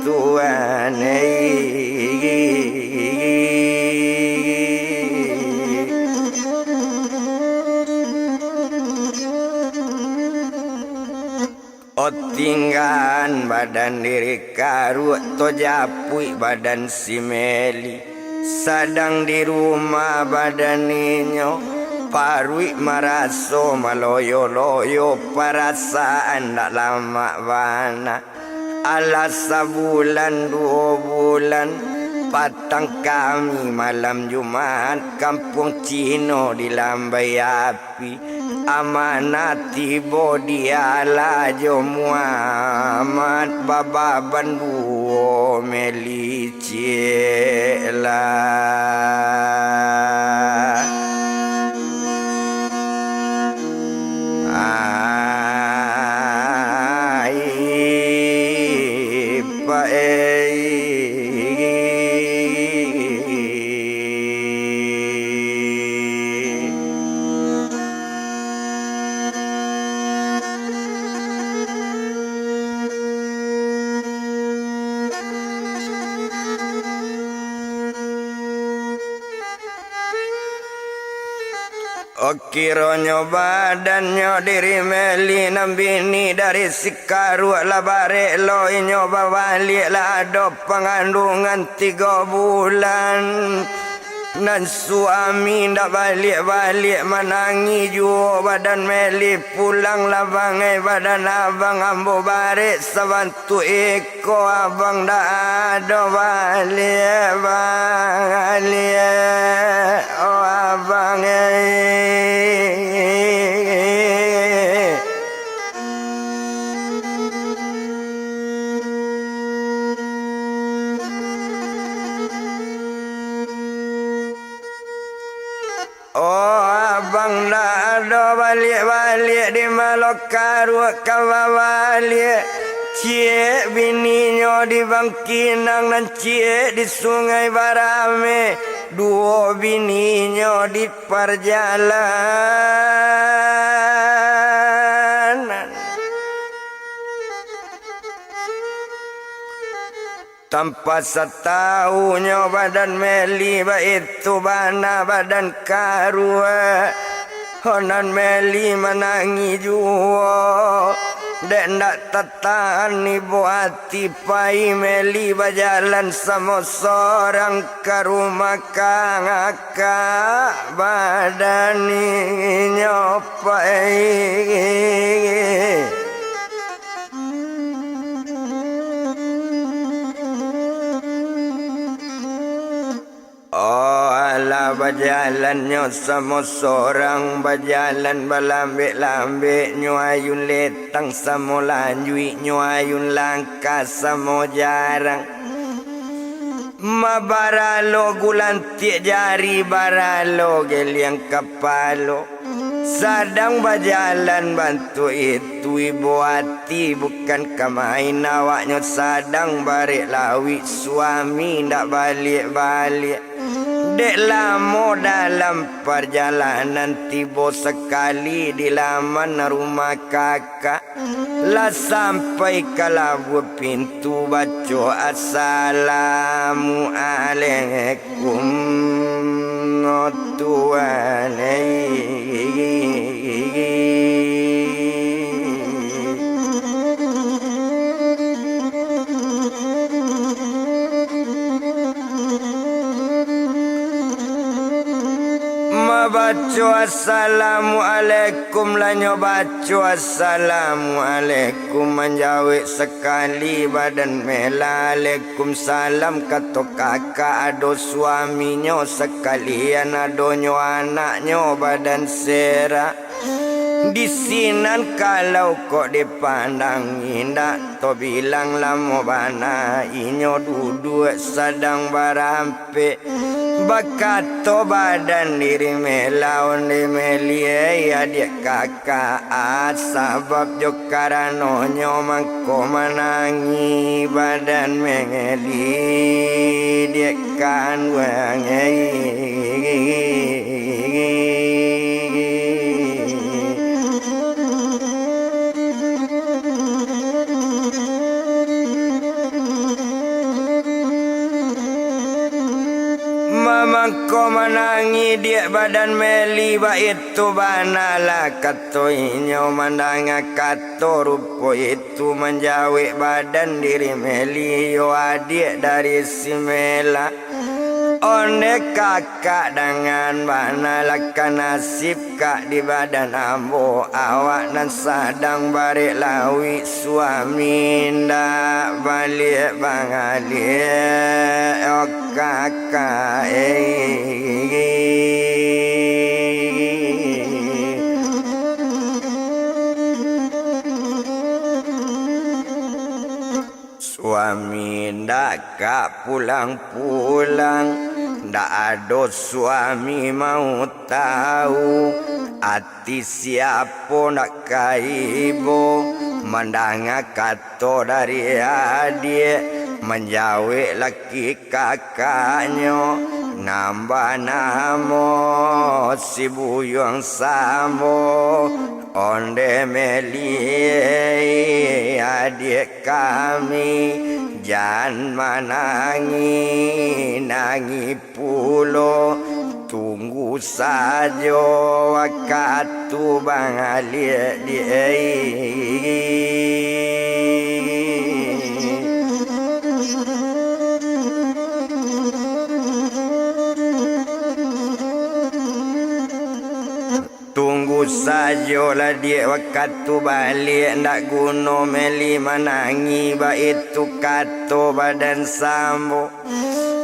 Tuhan e. Otinggaan badan diri karuak, tojapuik badan si Meli. Sadang di rumah badan inyo, Paruik maraso maloyo-loyo, parasaan ndak lamak bana. Alah sabulan duo bulan, patang kami malam Jumat, kampuang Cino dilambai api. Amanah tibo di alah jo Muhammad, bababan duo meli ciek lah. Ai, paik. Okironyo badannyo diri Meli nan bini dari si Karuak lah barek lo inyo babaliak, lah ado pangandungan tigo bulan. Nan suami ndak baliak-baliak, manangih juo badan Meli, pulang lah bangai badan abang ambo barek sabantuak iko, abang ndak ado baliak-baliak, oh abang ai. Oh, abang ndak ado baliak-baliak, di ma lo Karuak ka babaliak. Ciek bininyo di Bangkinang, nan ciek di Sungai Barame, duo bininyo di parjalanan. Tanpa satahunyo badan Meli baitu bana badan Karuak. Honan Meli manangih juo. Dek ndak tatahan ibo ati, pai Meli bajalan samo sorang ka rumah kakak badan inyo pai. Oh, alah bajalannyo samo sorang, bajalan balambek-lambek, nyo ayun letang samo lanjuik, nyo ayun langkah samo jarang. Mabaralo gulantiak jari, baralo geliang kapalo. Sadang bajalan bantuak itu, ibo ati bukan ka main, awaknyo sadang barek lauik, suami ndak baliak-baliak. Dek lamo dalam parjalanan, tibo sakali di laman rumah kakak. Lah sampai ka labuah pintu, baco, "Assalamualaikum, tuan ai." Mabaco assalamualaikum, lah nyo baco assalamualaikum, manjawek sakali badan Meli, "Alaikumsalam," kato kakak, ado suaminyo sakalian, adonyo anaknyo badan Sera. Di sinan kalau kok dipandang, indak tabilang lamo bana inyo duduak sadang barampek. Bakato badan diri Meli, "Onde Meli, eh, adiak kakak, ah, sabab jo karanonyo mangko manangih badan Meli, diak kanduang, eh." Mamangko manangih diak badan Meli, baitu bana lah kato inyo mandanga kato rupo itu, manjawek badan diri Meli, "Iyo, adiak dari si Meli." Onde kakak, dangan bana lah ka nasib kak di badan ambo. Awak nan sadang barek lauik, suami ndak baliak bangaliak, oh kakak, eh. Suami ndak ka pulang-pulang, ndak ado suami mau tahu, ati siapo ndak ka ibo, mandanga kato dari adiak, manjawek laki kakaknyo, nan banamo si Buyuang Sambo. Onde Meli, adiak kami, jan manangih-nangih pulo, tunggu sajo wakatu bangaliak di. Tunggu sajolah, diak, wakatu baliak, ndak guno Meli manangih, baitu kato badan Sambo.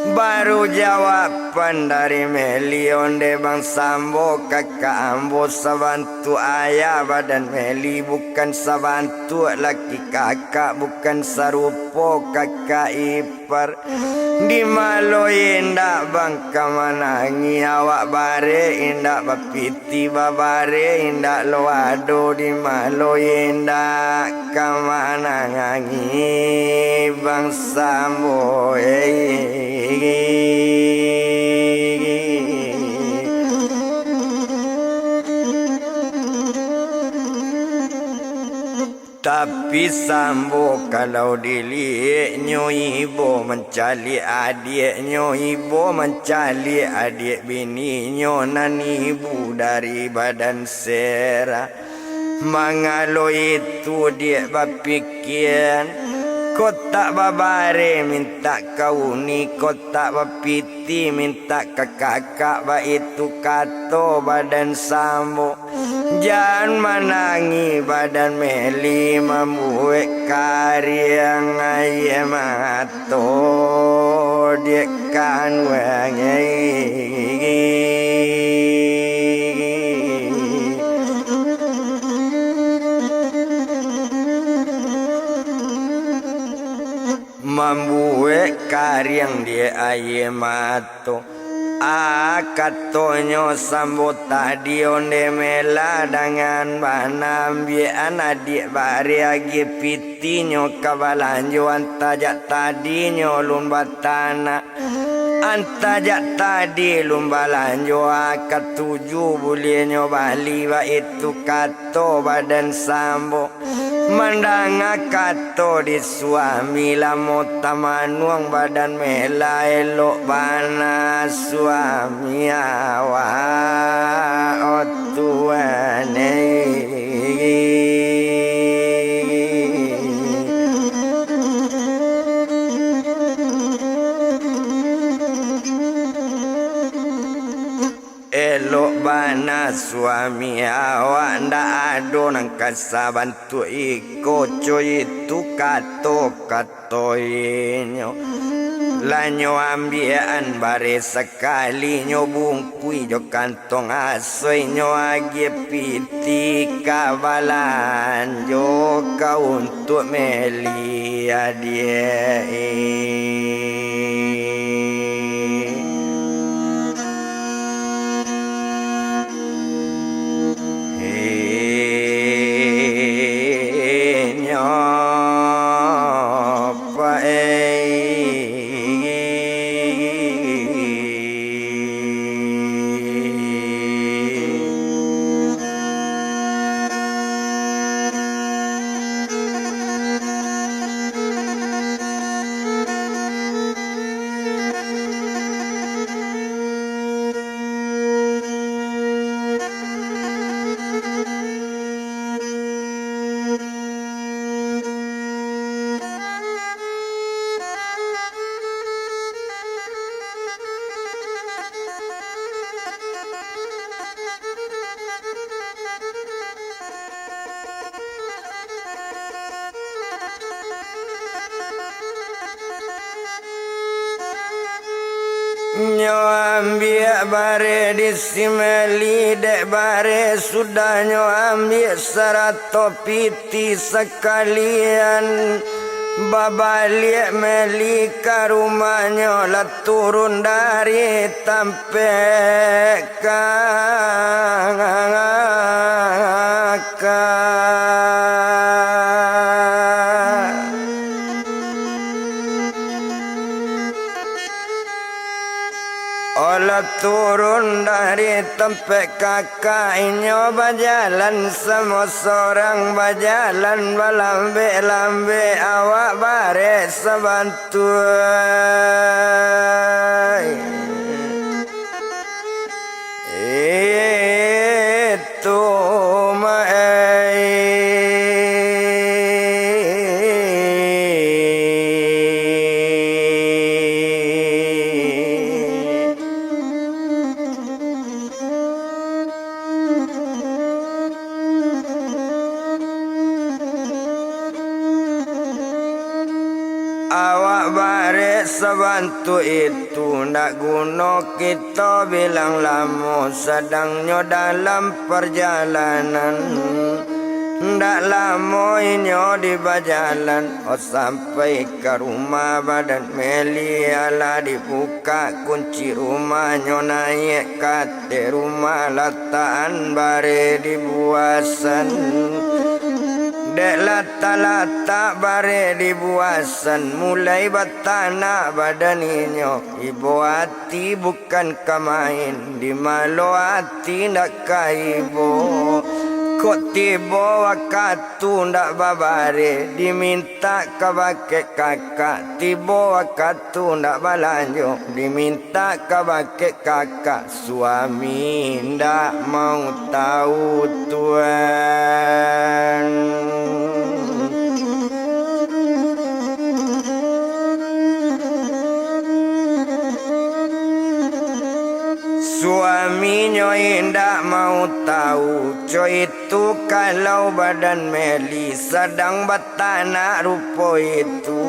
Baru jawaban dari Meli, onde Bang Sambo, kakak ambo sabantuak ayah badan Meli, bukan sabantuak laki kakak, bukan sarupo kakak ipar. Di ma lo indak Bang ka manangih, awak barek indak bapiti, babarek indak lo ado, di ma lo indak ka manangih Bang Sambo, eh. Tapi Sambo kalau dilieknyo ibo mancaliak adiaknyo, ibo mancaliak adiak bininyo nan ibu dari badan Sera. Mangalo itu diak bapikian, kok tak babare mintak ka uni, kok tak bapiti mintak ka kakak, baitu kato badan Sambo. Jan manangih badan Meli, mambuek kariang aia mato diak kanuang. Mambuek kariang diak aia mato. Ah, katonyo Sambo tadi, onde Meli dangan bana, ambiakan adiak bare agiah pitinyo ka balanjo, antah jak tadinyo lun batanak, antah jak tadi lun balanjo, ah, katuju buliahnyo bali, baitu kato badan Sambo. Mandanga kato di suami, lamo tamanuang badan Meli, elok bana suami awak, oh Tuhan, eh. Elok bana suami awak, ndak ado nan ka sabantuak iko, co itu kato-kato inyo. Lah nyo ambiakan bare sakali, nyo bungkuih jo kantong asoi, nyo agiah piti ka balanjo ka untuak Meli adiak. Inyo payi. Nyo ambiak bareh di si Meli, dek bareh sudah nyo ambiak sarato pitih sakalian. Babaliak Meli ka rumahnyo, lah turun dari tampek ka, ka. Olah turun dari tampek kakak, inyo bajalan samo sorang, bajalan balambek-lambek, awak barek sabantuak. Itu ma-, Awak barek sabantuak itu, ndak guno kito bilang lamo, sadang nyo dalam parjalanan. Ndak lamo inyo di bajalan, oh, sampai ka rumah badan Meli, alah dibukak kunci rumahnyo, naiak ka ateh rumah, latakan bareh di buasan. Dek latak-latak bareh di buasan, mulai batanak badan inyo. Ibo ati bukan ka main, di malo ati ndak ka ibo. Kok tibo wakatu ndak babareh, dimintak ka bakeh kakak, tibo wakatu ndak balanjo, dimintak ka bakeh kakak. Suami ndak mau tahu, Tuan. Suaminyo indak mau tahu, co itu kalau badan Meli sadang bat- tanak rupo itu.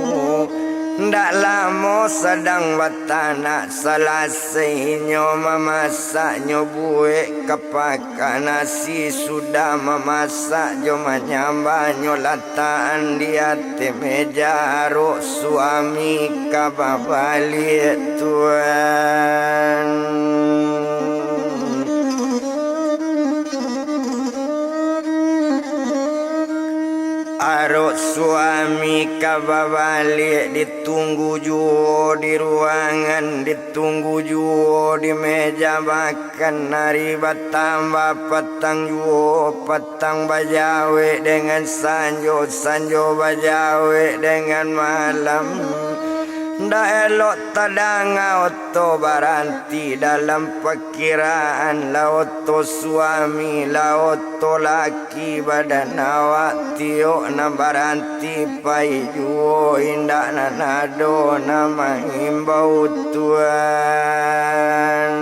Ndak lamo sadang batanak, salasai inyo mamasak, nyo buek ka pakan nasi, sudah mamasak jo manyambah, nyo latakan di ateh meja, arok suami ka babaliak, Tuan. Arok suami ka babaliak, ditunggu juo di ruangan, ditunggu juo di meja makan. Ari batambah patang juo, patang bajawek dengan sanjo, sanjo bajawek dengan malam. Ndak elok tadanga oto baranti dalam pa- kiraan, lah oto suami, lah oto laki, badan awak tiok nan baranti pai juo, indak nan ado nan maimbau, Tuan.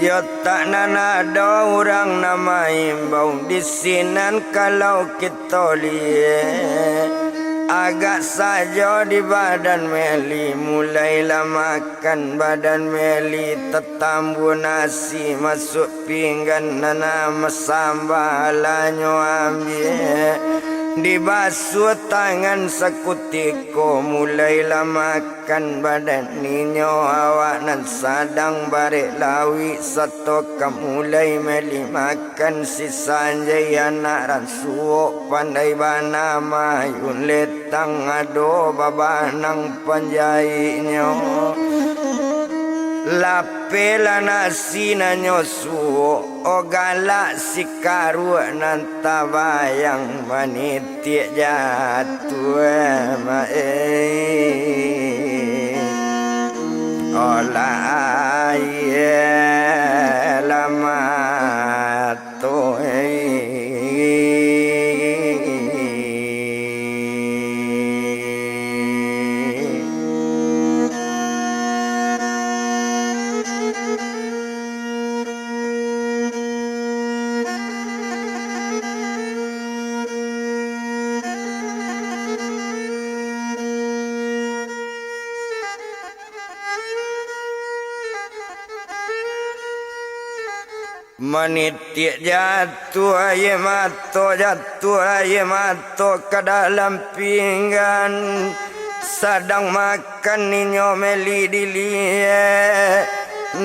Yo tak nan ado urang nan maimbau di sinan kalau kito Tolieh, agak sajo di badan Meli, mulailah makan badan Meli, tatambua nasi masuak pinggan, nan masambah lah nyo ambiak, dibasuah tangan sakutiko, mulailah makan. Kan badan inyo awak nan sadang barek lawik, sato ka mulai Meli makan si Sanjai anak ransuok pandai bana mayun letang ado babanang panjaiknyo. Lapehlah nasi nan nyo suok, oh galak si karuak nan tabayang manitiak jatuah, mak, eh. Olah aia lah mato, eh. Manitiak jatuah aia mato, jatuah aia mato ka dalam pinggan. Sadang makan inyo Meli diliek.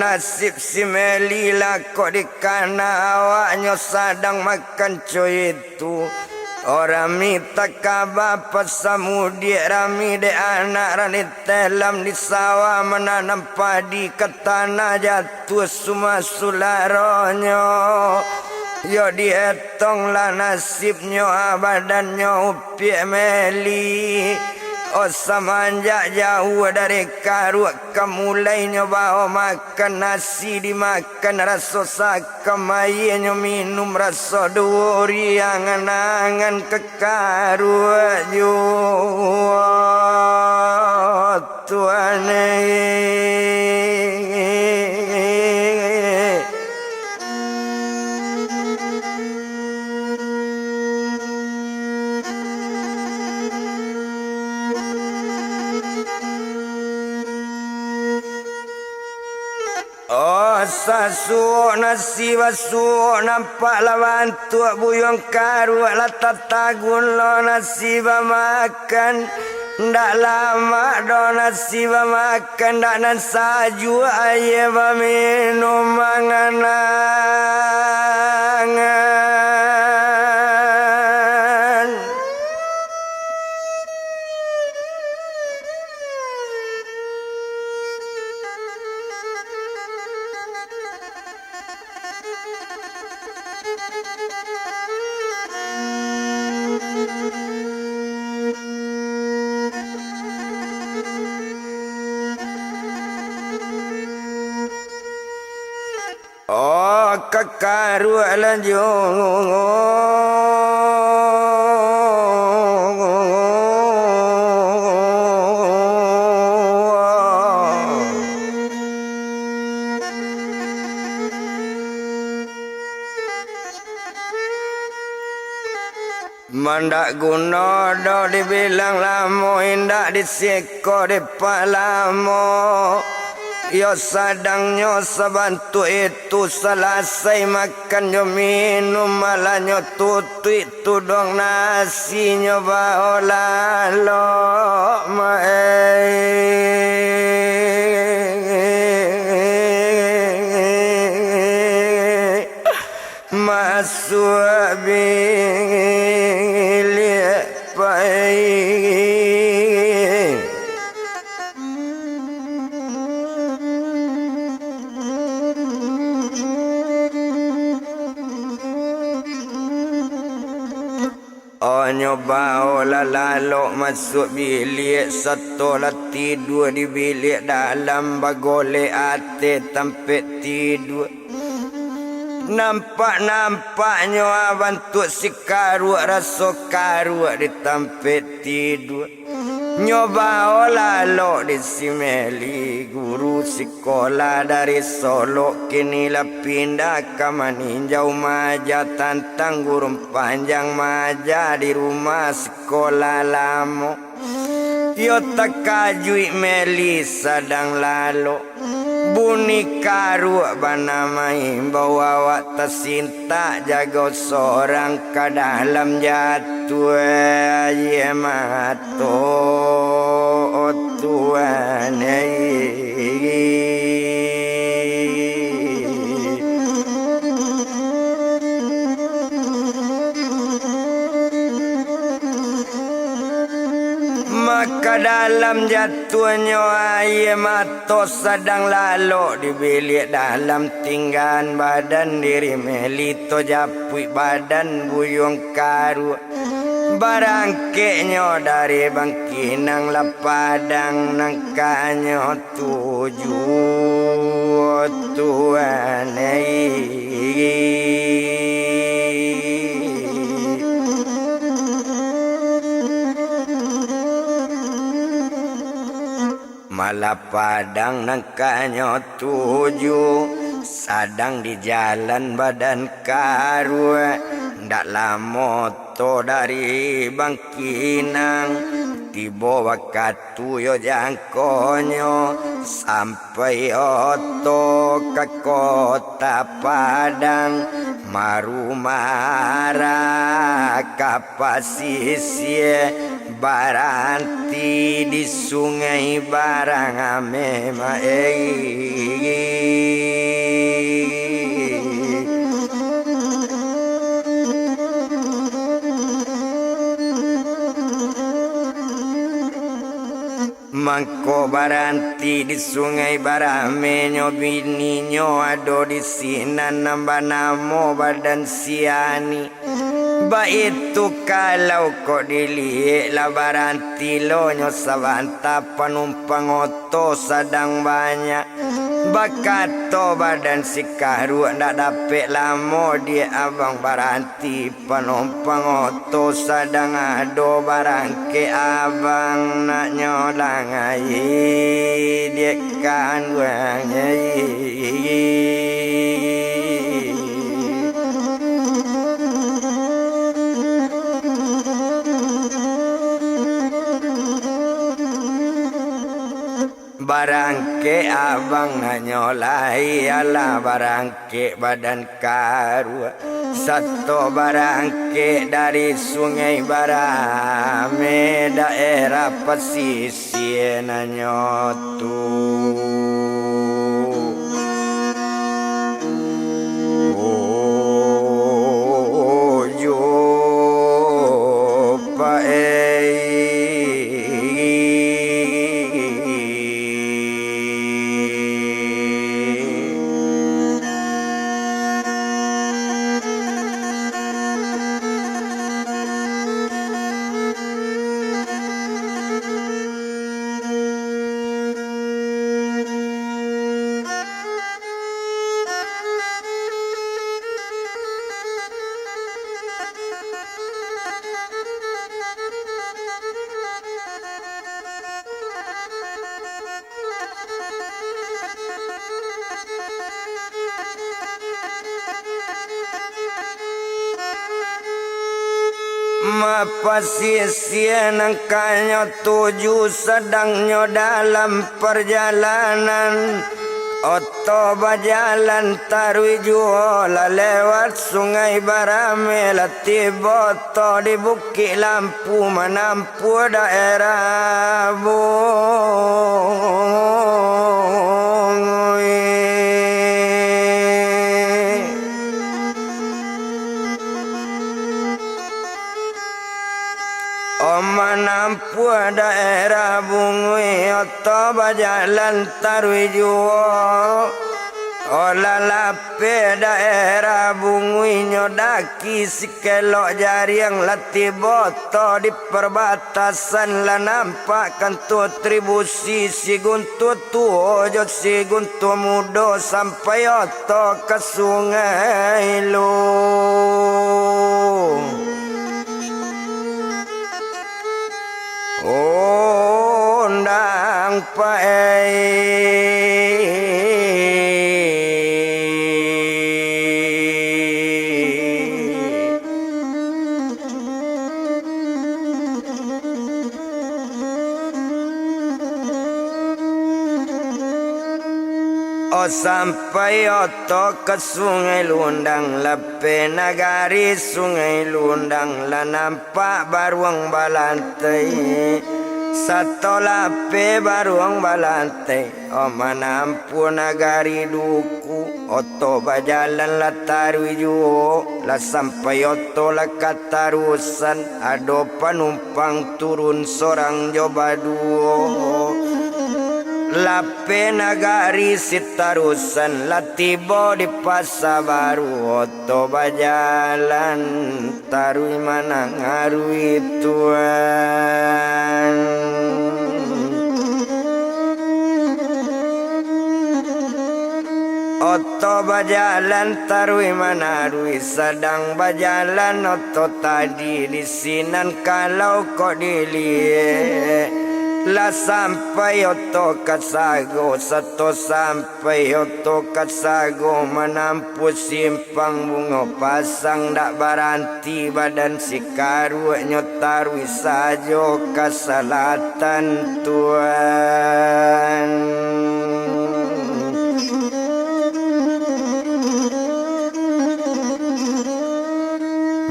Nasib si Meli lah kok dikana awaknyo sadang makan co itu. Rami takaba pasamudiak, rami dek anak rani telam di sawah mananam padi ka tanah jatuah. Tuah sumah sularonyo, yo dietonglah nasibnyo, ah, badannyo upiak Meli. Oh, samanjak jauah dari Karuak ka mulainyo bao makan nasi, dimakan raso sakam, aianyo minum raso duri, angan-angan ka Karuak juo. Tuhan, eh. Oh, sasuok nasi basuok, nampak lah bantuak buyuang Karuak, lah tatagun lo nasi bamakan. Ndak lamak doh nasi bamakan, ndak nan sajuak aia baminum angan-angan. Oh, ka Karuak lanjuik. Mandak guno doh dibilang lamo, indak di siko dipalamo. Iyo sadangnyo sabantuak itu, salasai makan jo minum, malah nyo tutuik tuduang nasinyo bao lalok, ma-, eh. Masuak biliak pai. Onyo bao lah lalok masuak biliak, sato lah tidua di biliak dalam, bagolek ateh tampek tidua. Nampak-nampaknyo ah bantuak si Karuak, raso Karuak di tampek tidua. Nyo bao lalok di si Meli, guru sikolah dari Solok, kini lah pindah ka maninjau, maaja tantang gurun panjang, maaja di rumah sikolah lamo. Iyo takajuik Meli sadang lalok. Bunyi Karuak bana maimbau, awak tasintak jago sorang ka dalam jatuah aia mato, Tuhan, eh. Maka dalam jatuahnyo aia mato, sadang lalok di biliak dalam, tinggaan badan diri Meli, tajapuik badan buyuang Karuak. Barangkeknyo dari Bangkinang lah padang nangkanyo tuju, Tuhan, eh. Malah padang nangkanyo tuju, sadang di jalan badan Karuak, ndak lamo Oto dari Bangkinang, tibo wakatu yo jangkonyo, sampai oto ka Kota Padang, marumara ka pasisia, baranti di Sungai Barang Ameh ma-, ei. Mangko baranti di Sungai Barame nyo, bininyo ado di sinan, nan banamo Badan Siani. Baitu kalau kok diliek, lah baranti lo nyo sabanta, panumpang oto sadang banyak. Bakato Badan Sikaruak, ndak dapek lamo diek abang baranti, panumpang oto sadang ado, barangkek abang nak nyolang ai diek kanduang ai. Barangkek abang nak nyolang ai, alah barangkek Badan Karuak, sato barangkek dari Sungai Barame, daerah pasisia nanyo tu. Oh, jo pae. Mapasisia nan kanyo tuju, sadang nyo dalam parjalanan. Oto bajalan taruih juo, lah lewat Sungai Barame, lah tibo oto di Bukik Lampu, manampuah daerah Bungui. Oh, manampuah daerah Bungui, oto bajalan taruih juo. Oh, lah lapeh daerah Bungui, nyo daki sikelok jariang, lah tibo oto di parbatasan, lah nampak kantua tribusi, si guntua tuo jo si guntua mudo, sampai oto ka Sungai Lu. Undang pae. Oh, sampai oto ka Sungai Lundang, lapeh nagari Sungai Lundang, lah nampak baruang balantai. Sato lapeh baruang balantai, oh, manampuah nagari Duku. Oto bajalan lah taruih juo, lah sampai oto lah ka Tarusan, ado panumpang turun sorang jo baduo. Lapeh nagari si Tarusan, lah tibo di Pasa Baru, oto bajalan taruih manangaruih tuan. Oto bajalan taruih manaruih, sadang bajalan oto tadi, di sinan kalau kok diliek, Lah sampai oto ka sago, sato sampai oto ka sago, manampuah simpang bungo pasang, dak baranti badan si karuak, nyo taruih sajo ka salatan, tuan.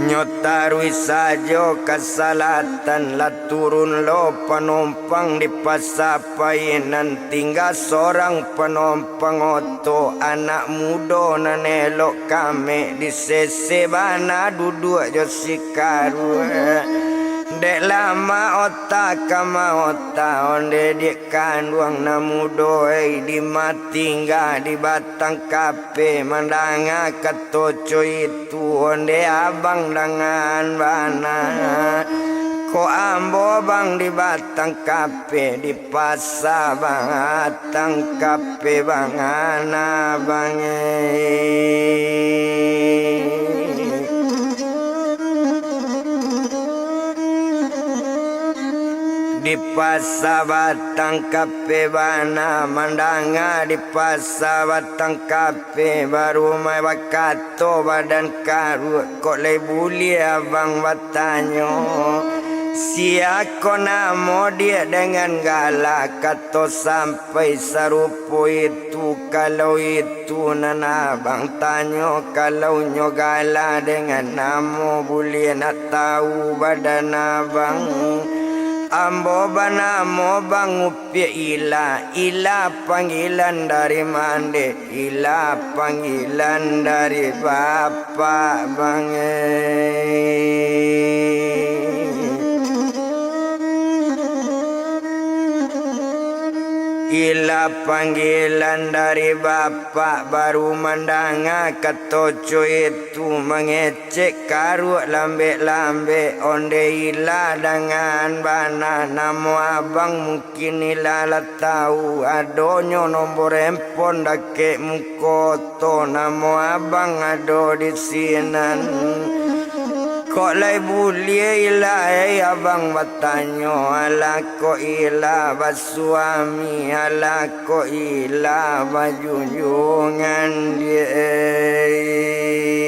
Nyo taruih sajo ka salatan, lah turun lo panumpang di pasa Painan, tingga sorang panumpang oto, anak mudo nan elok kamek, di sese bana duduak jo si karuak. Dek lama ota ka maota, onde diak kanduang nan mudo, ei, di ma tingga di batang kape, mandanga kato co itu, onde abang dangan bana. Kok ambo bang di batang kape, di pasa batang kape bang, ana bang, eh. Di pasa batang kape bana, mandanga di pasa batang kape, baru mai bakato badan karuak, kok lai buliah abang batanyo, sia ko namo diak dengan gala, kato sampai sarupo itu, kalau itu nan abang tanyo, kalau nyo gala dengan namo, buliah nak tau badan abang. Ambo banamo Bang Upiak Ila, Ila panggilan dari mandeh, Ila panggilan dari bapak, bang, eh. Ila panggilan dari bapak, baru mandanga kato co itu, mangecek karuak lambek-lambek, onde Ila dangan bana, namo abang mungkin Ila lah tau, adonyo nombor handphone dakek muko oto, namo abang ado di sinan. Kok lai buliah Ila, ei, abang batanyo, alah kok Ila basuami, alah kok Ila bajunjungan, diak, ei.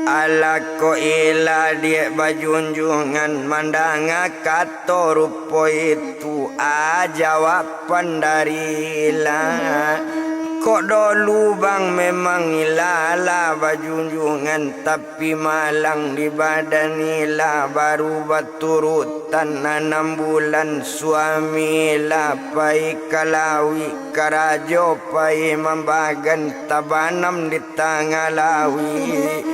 Alah kok Ila diak bajunjungan, mandanga kato rupo itu, a jawaban dari Ila. Kok dolu bang memang Ila lah bajunjungan, tapi malang di badan Ila, baru baturutan anam bulan suami Ila pai ka lauik karajo, pai mambagan tabanam di tangah lauik.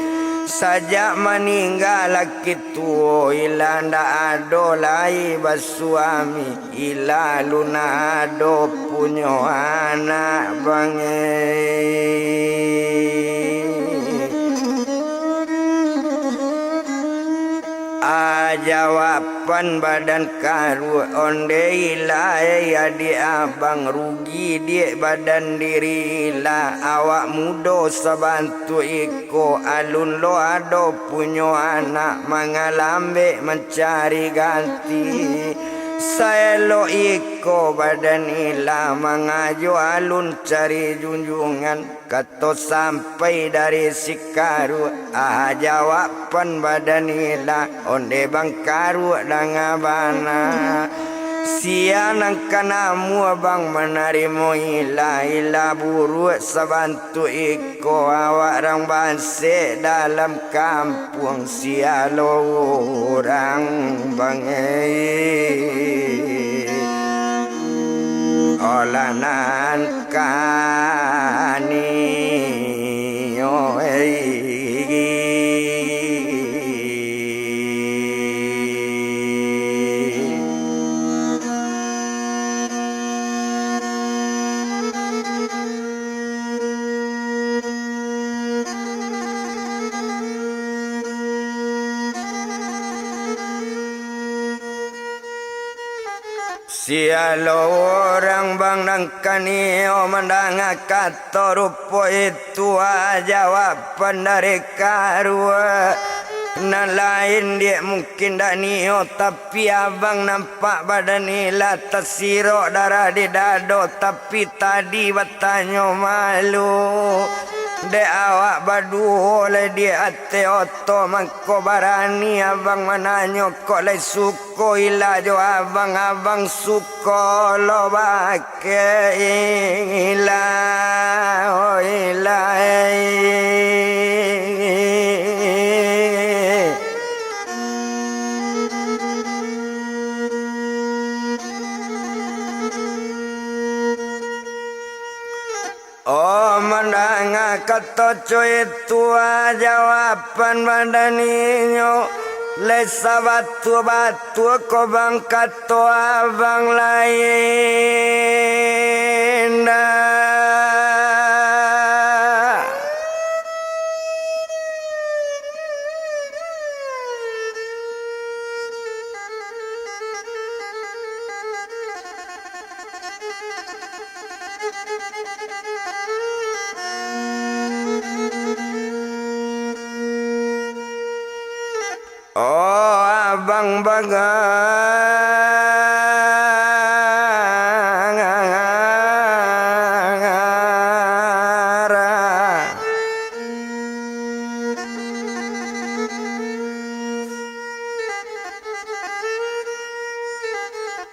Sajak maningga laki tuo, Ila ndak ado lai basuami, Ila alun ado punyo anak, bang, eh. A jawaban badan karuak, onde Ila, ei, adiak abang, rugi diak badan diri Ila, awak mudo sabantuak iko, alun lo ado punyo anak, mangalambek mancari ganti. Saelok iko badan Ila mangajo alun cari junjungan, kato sampai dari si karuak, a jawaban badan Ila, onde bang karuak danga bana. Sia nan ka namuah bang manarimo Ila, Ila buruak sabantuak iko, awak rang bansek dalam kampuang, sia lo urang, bang, eh. Olah nan kani, oi. Dialo urang bang nan kanio mandanga kato rupo itu, ah, jawaban dari karuak. Nan lain diak mungkin dak nio, tapi abang nampak badan ila tasirok darah di dado, tapi tadi batanyo malu. Dek awak baduo lai di ateh oto, mangko barani abang mananyo, kok lai suko ila jo abang, abang suko lo bakeh ila, oh ila, eh. Oh, mandanga kato cuitua, jawaban badan inyo, lai sabatua-batua ko bang kato abang lai indak. Oh, abang bagara.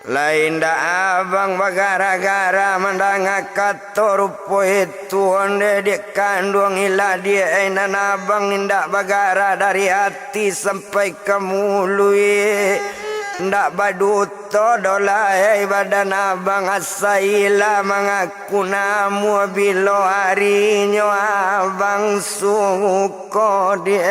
Lai indak abang bagara-gara mandanga kato rupo itu, onde dek kanduang ila dek nan abang indak bagara dari ati sampai ka muluik. Indak baduto doh lai badan abang, asa ila mangaku namuah bilo arinyo abang suko dek.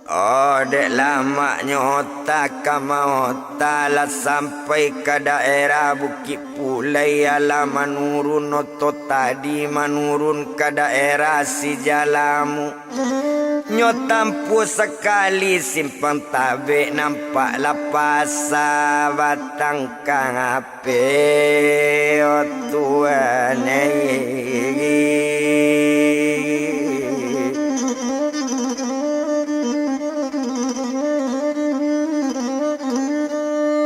Oh, dek lamaknyo ota ka maota, lah sampai ka daerah Bukik Pulai, alah manurun oto tadi, manurun ka daerah Sijalamu. Nyo tampuah sakali Simpang Tabek, nampaklah pasa Batang Ka- pe, oh Tuhan, eh.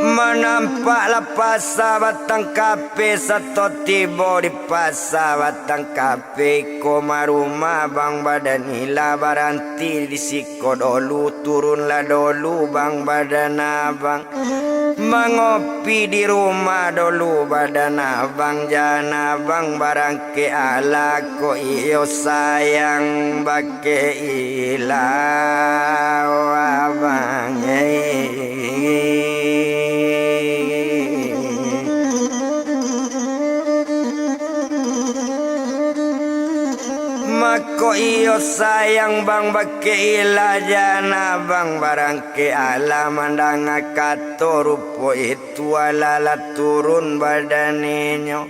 Manampaklah pasa Batang Kape, sato tibo di pasa Batang Kape ko marumah abang badan ila, baranti di siko dolu, turunlah dolu bang badan abang. Mangopi di rumah dolu badan abang, jan abang barangkek alah, kok iyo sayang bakeh ila abang, eh. Mako iyo sayang bang bakeh ila, jan abang barangkek alah, mandanga kato rupo itu, alah lah turun badan inyo.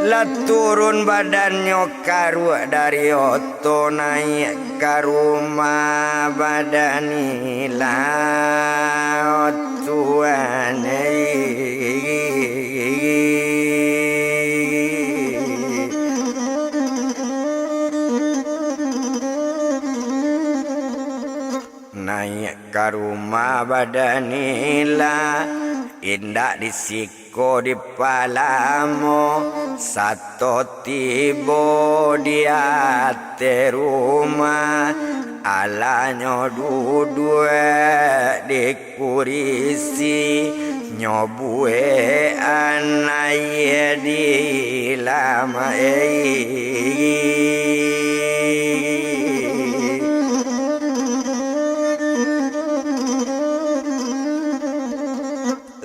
Lah turun badannyo karuak dari oto, naiak ka rumah badan ila, oh Tuhan, eh. Naiak ka rumah badan ila, indak di siko dipalamo, sato tibo di ateh rumah, alah nyo duduak di kurisi, nyo buekan aia di lamak, eh.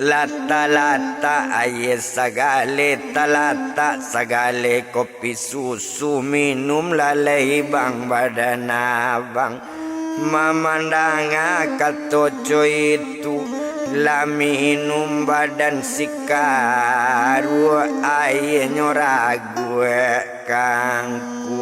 Lah talatak aia sagale, talatak sagale kopi susu, minum lah lai bang badan abang. Mamandanga kato co itu, lah minum badan sikaruak, aianyo raguak ka angku.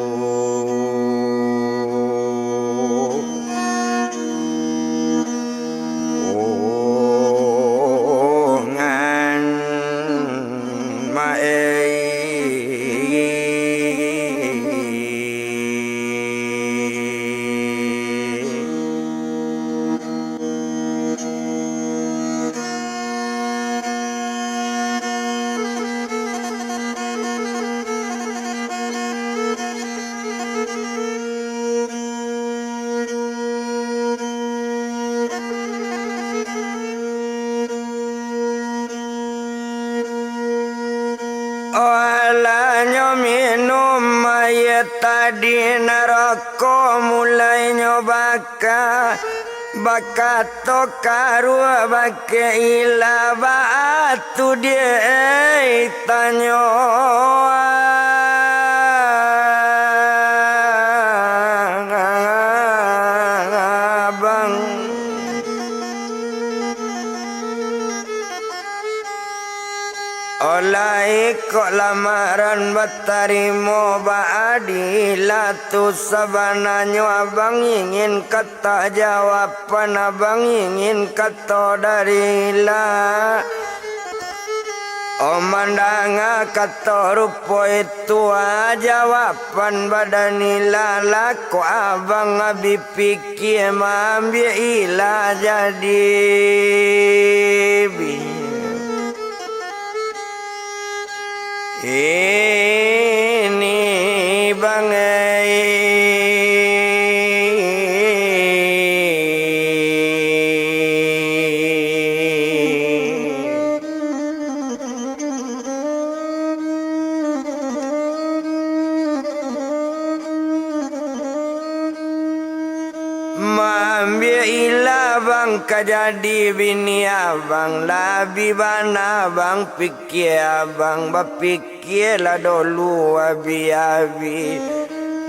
Lanyo minum aia tadi, narako mulainyo baka, bakato karuah bakeh ilah, baa tu ditanyo abang. Olah iko lamaran batarimo, baa dilah tu sabananyo abang ingin kato jawaban, abang ingin kato dari ilah. Oh, mandanga kato rupo itu, ah, jawaban badan ilah, lah kok abang abih pikia maambiak ilah jadi bi-, ini bang ai. Maambiak ilah bang ka jadi bini abang, labiah bana bang pikia abang, bapikialah dolu abih-abih.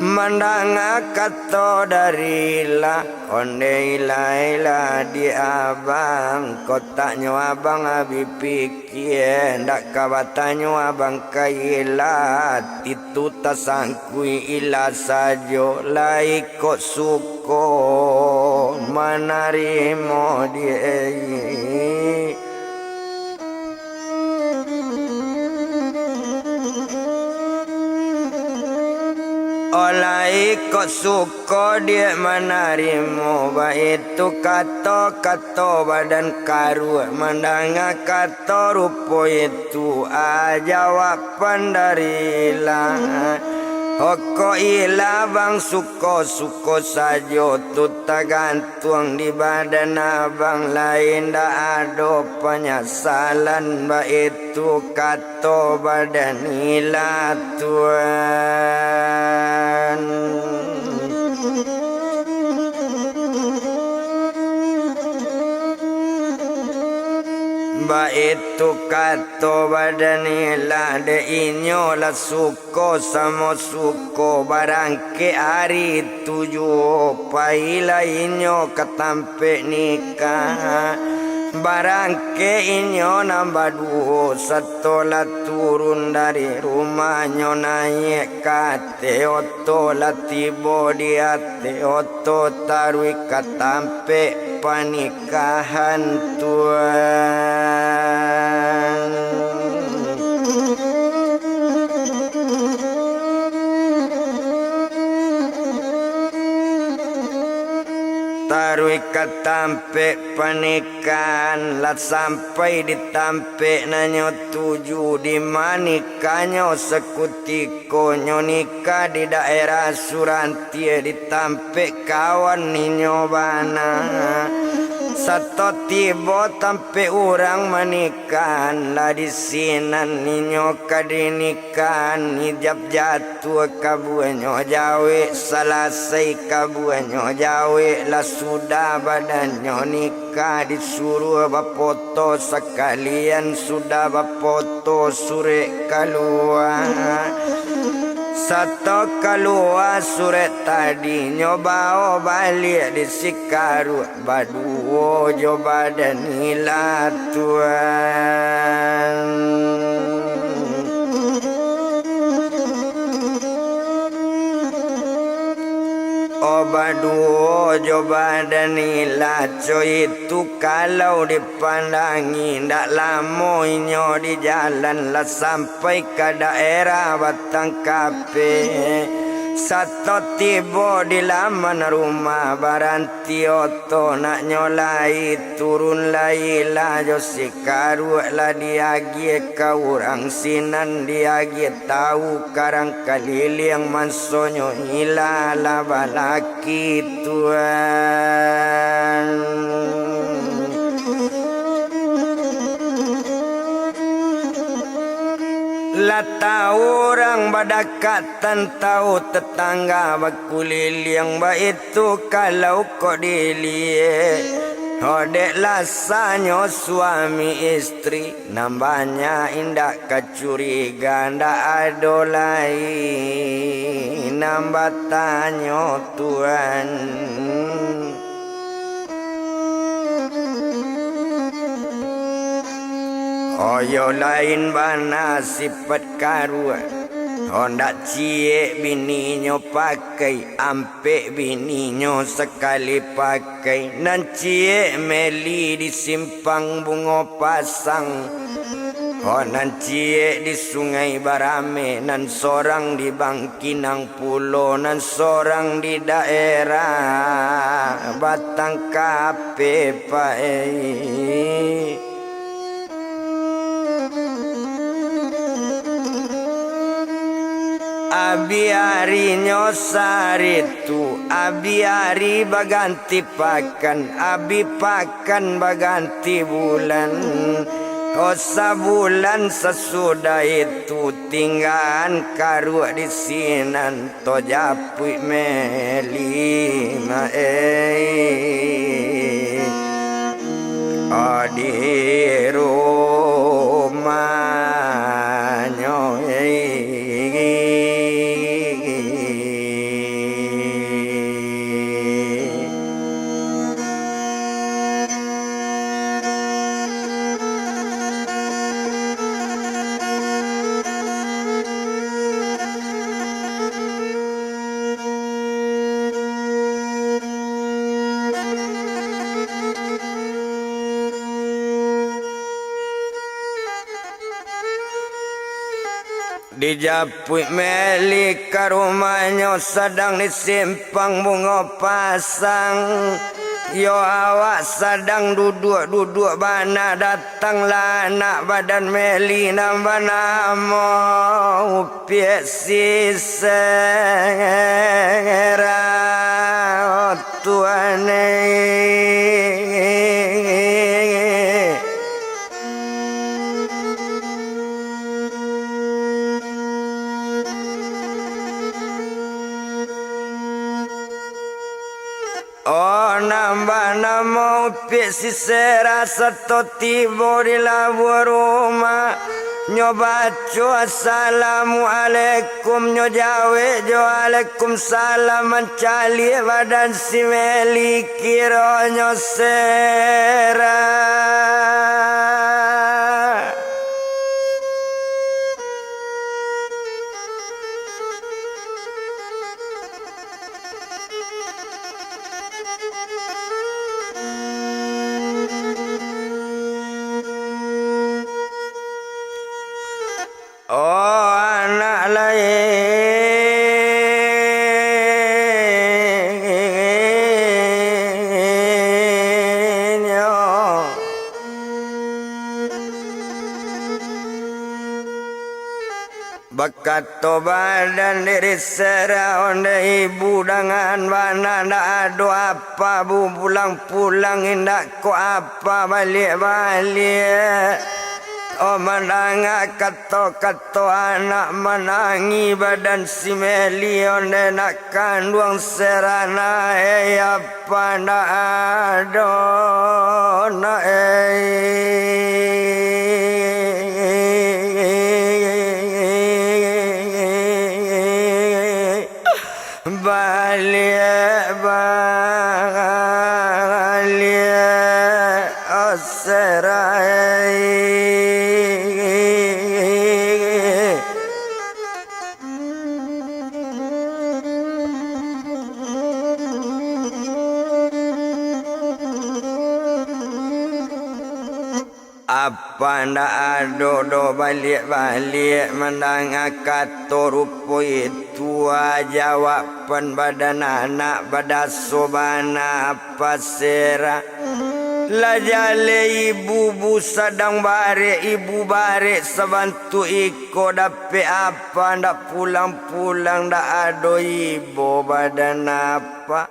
Mandanga kato dari ilah, ondeh ilah-ilah di abang, kotaknyo abang abih pikia. Kie, ndak ka batanyo abang ka ilah, itu tasangkuik ilah sajo, lai kok suko manarimo die. Oh, lai kok suko Ko diak manarimo, baitu kato-kato badan karuak, mandanga kato rupo itu, a jawaban dari ilah. Hoko ilah bang suko-suko sajo, tu tagantuang di badan abang, lai ndak ado panyasalan, baitu kato badan ilah tuan. Baitu kato badan ilah, dek inyo lah suko samo suko, barangkek ari tujuah, pailah inyo ka tampek nikah. Barangkek inyo nan baduo, sato lah turun dari rumahnyo, naiak ka ateh oto, lah tibo di ateh oto, taruih ka tampek panikahan tuan. Taruih ka tampek panikahan, lah sampai di tampek nan nyo tuju, di ma nikahnyo sakutiko. Ko nyo nikah di daerah Surantie, di tampek kawan inyo bana. Sato tibo tampek urang manikahan, lah di sinan inyo ka dinikahan. Ijab jatuah kabuanyo jawek, salasai kabuanyo jawek, lah sudah badannyo nikah, disuruah bapoto, sakalian sudah bapoto, surek kalua. Sato kalua surek tadi, nyo bao baliak di si karuak, baduo jo badan ilah tuan. Oh, baduo jo badan ilah, co itu kalau dipandangi, ndak lamo inyo di jalan, lah sampai ka daerah Batang Kapeh. Sato tibo di laman rumah, baranti oto nak nyo lai, turun lai lah jo si karuak, lah diagiah ka urang sinan, diagiah tahu karang kaliliang, mansonyo ilah lah balaki tuan. Lah tau urang badakatan, tau tetangga bakuliliang, baitu kalau kok diliek. Odek lah sanyo suami istri, nan banyak indak ka curiga, ndak ado lai nan batanyo tuan. Oyo lain bana sipat karuak, hondak ciek bininyo pakai, ampek bininyo sakali pakai. Nan ciek Meli di Simpang Bungo Pasang, ho nan ciek di Sungai Barame, nan sorang di Bangkinang pulo, nan sorang di daerah Batang Kape, Pak, eh. Abi arinyo saritu, abi ari baganti pakan, abi pakan baganti bulan. Oh, sabulan sasudah itu, tinggaan karuak di sinan, to japuik Meli ma, eh. Oh, di rumahnyo, eh. Dijapuik Meli ka rumahnyo, sadang di Simpang Bungo Pasang. Yo, awak sadang duduak-duduak bana, datanglah anak badan Meli nan banamo Upiak Sisera, oh tuan eh. Oh, nan banamo Upiak Sisera sato tibo di labuah rumah, nyo baco assalamualaikum, nyo jawek jo waalaikumsalam, mancaliak badan si Meli, kironyo Sera. Oh, anak lainnyo. Bakato badan diri Sera, ondeh ibu dangan bana, ndak ado apa bu, pulang-pulang indak ko apa baliak-baliak. Oh, mandanga kato-kato anak, manangih badan si Meli, ondeh nak kanduang Sera, nah, eh, apa ndak ado, nak, eh. Baliak, baliak, oh Sera, eh. Apa ndak ado doh baliak-baliak mandanga kato rupo itu, ah, jawaban badan anak badaso bana, apa Sera. Lah jaleh ibu bu sadang barek, ibu barek sabantuak iko, dapek apa ndak pulang-pulang, ndak ado ibo badan apa.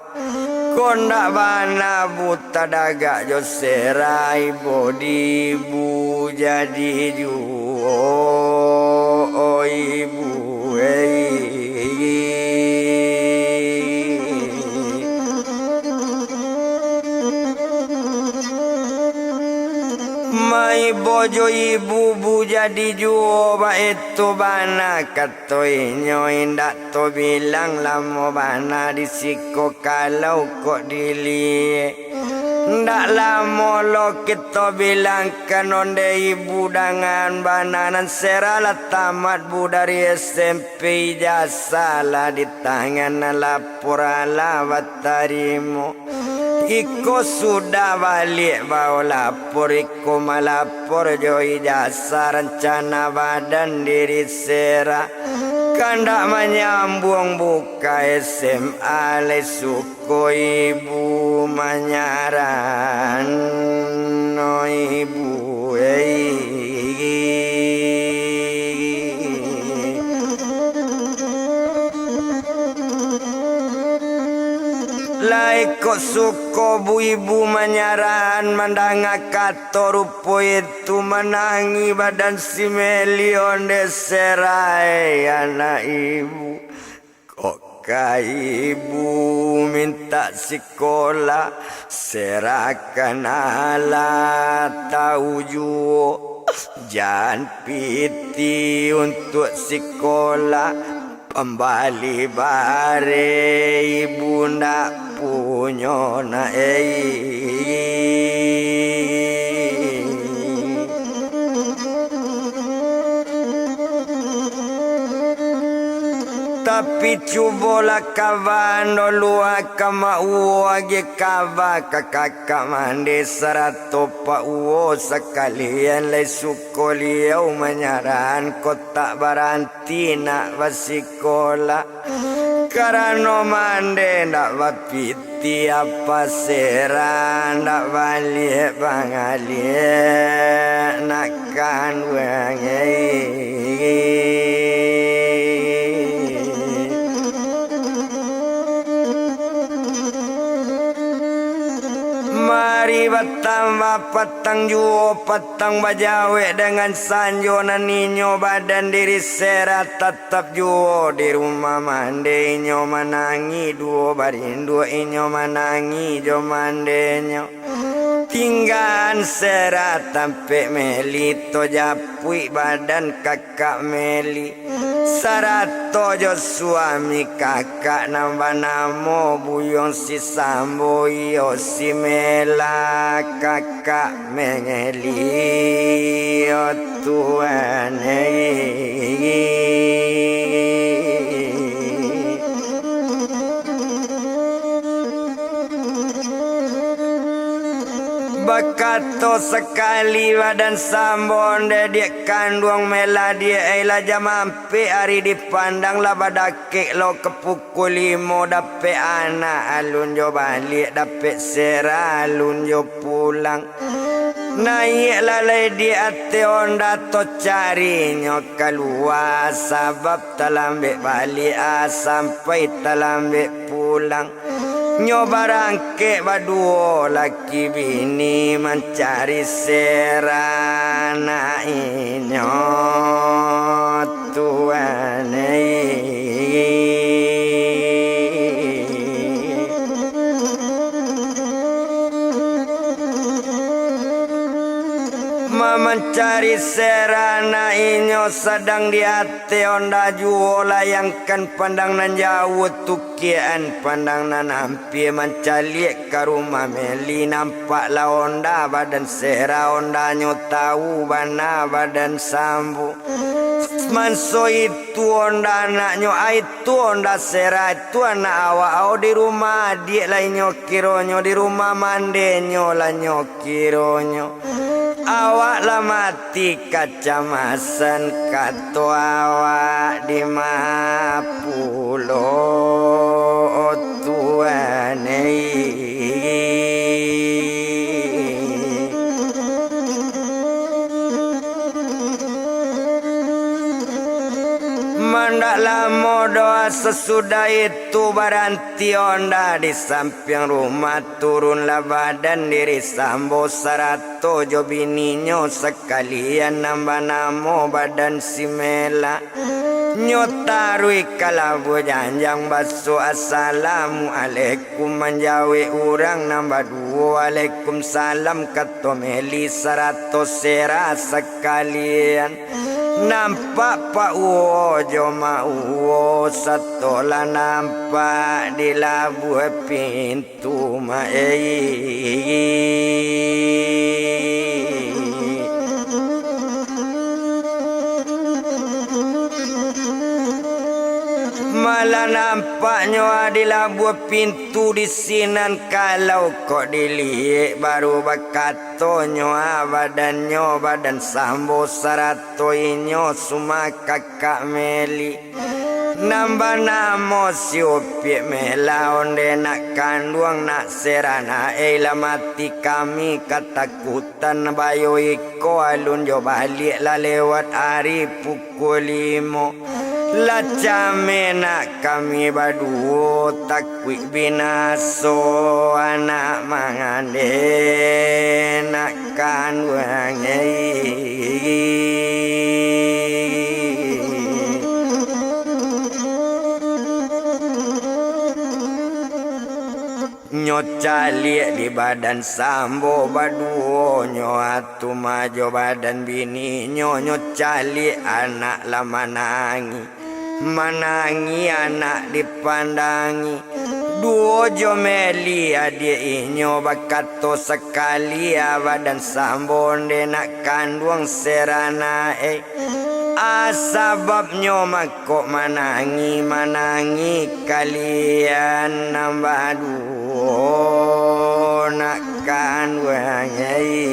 Kok ndak bana bu tadagak jo Sera, ibo di ibu jadi juo. Maibo jo ibu bu jadi juo, baitu bana kato inyo, indak tabilang lamo bana di siko kalau kok diliek. Ndak lamo lo kito bilangkan onde ibu dangan bana nan sera lah tamat bu dari S M P, ijazah lah di tangan, lapor lah batarimo. Iko sudah baliak bao lapor, iko malapor jo ijazah, rancana badan diri sera. Kandak manyambuang buka S M A lai suko ibu manyaran, no ibu ei. Lai kok suko bu ibu manyaran mandanga kato rupo itu, manangih badan si Meli onde sera ei anak ibu. Kok ka ibu mintak sikolah, sera kan alah tau juo, jan pitih untuak sikolah, pambali bareh ibu ndak punyo nak ei. Tapi cubolah kawan, doluah ka mak uwo agiah kaba ka kakak mande sarato pak uwo sakalian, lai suko liau manyaran kok tak baranti nak basikolah. Karano mande ndak bapitih, apa sera ndak baliak bangaliak nak kanduang ei. Mari batambah patang juo, patang bajawek dangan sanjo nan inyo badan diri sera. Tatap juo di rumah mande inyo manangih, duo barinduak inyo manangih jo mandenyo. Tinggaan sera tampek Meli, tajapuik badan kakak Meli, sarato jo suami kakak nan banamo Buyuang si Sambo, iyo si Mela, kakak Meli, oh Tuhan ei. Bakato sakali badan Sambo, onde diak kanduang Mela diak ei, lah jam ampek ari dipandang, lah badakek lo ka pukua limo, dapek anak alun jo baliak, dapek sera alun jo pulang. Naiaklah lai di ateh onda, tacarinyo kalua, sabab talambek baliak, ah, sampai talambek pulang. Nyo barangkek baduo laki bini mancari sera anak inyo, Tuhan ei. Mamancari sera anak inyo sadang di ateh onda juo, layangkan pandang nan jauah, tukiak-an pandang nan ampia, mancaliak ka rumah Meli, nampaklah onda badan sera, ondanyo tau bana badan Sambo. Manso itu onda anaknyo, ai tu onda sera, tu anak awak, ao di rumah adiak lah inyo kironyo, di rumah mandenyo lah nyo kironyo. Awak lah mati kacamasan, kato awak di ma pulo, oh Tuhan ei. Mandak lamo doh sasudah itu baranti onda di sampiang rumah, turunlah badan diri Sambo sarato jo bininyo sakalian nan banamo badan si Mela. Nyo taruih ka labuah janjang baso, "Assalamualaikum," manjawek urang nan baduo, "Waalaikumsalam," kato Meli sarato Sera sakalian. Nampak Pak Uwo jo Mak Uwo, sato lah nampak di labuah pintu. Tu ma-, ei. Malah nampaknyo ah di labuah pintu di sinan, kalau kok diliek baru bakatonyo ah badannyo badan Sambo sarato inyo sumakakak Meli. Nan banamo si Upiak Mela, onde nak kanduang nak Sera na ei, lah mati kami katakutan, bayo iko alun jo baliak lah lewat ari pukua limo. Lah cameh nak kami baduo, takuik binaso anak mangande nak kanduang ei. Nyo caliak di badan Sambo baduonyo, atu ma jo badan bininyo, nyo caliak anak lah manangih. Manangih anak dipandangi. Duo jo Meli adiak inyo bakato sakali, ah, badan Sambo nde nak kanduang Sera na ei. Ah, sababnyo mangko manangih, manangih kalian nan baduo nak kanduang ei.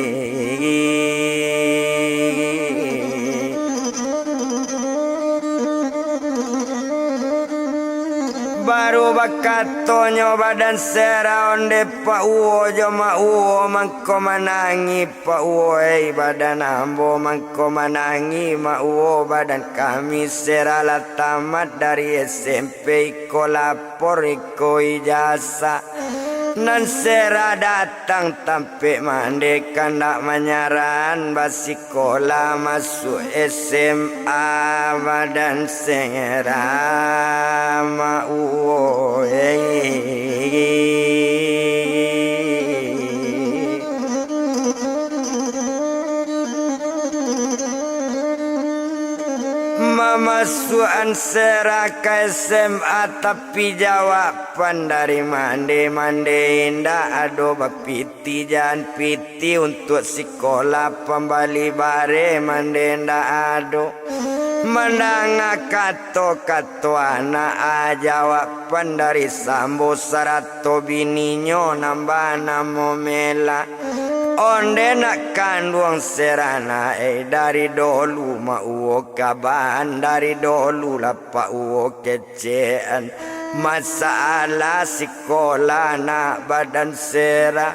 Baru bakatonyo badan Sera, onde Pak Uwo jo Mak Uwo mangko manangih, Pak Uwo ei, badan ambo mangko manangih, Mak Uwo, badan kami Sera lah tamat dari S M P, iko lapor, iko ijazah. Nan Sera datang tampek mande kandak manyarahan basikolah masuak S M A badan Sera, Mak Uwo ei. Mamasuakan Sera ka S M A, tapi jawaban dari mande-mande indak ado, bapiti jan piti untuak sikolah, pambali bareh mande indak ado. Mandanga kato-kato anak, ah, jawaban dari Sambo sarato bininyo nan banamo Mela. Onde nak kanduang Sera na ei, dari dolu Mak Uwo kaban, dari dolu lah Pak Uwo kecekan. Masalah sikolah nak badan Sera,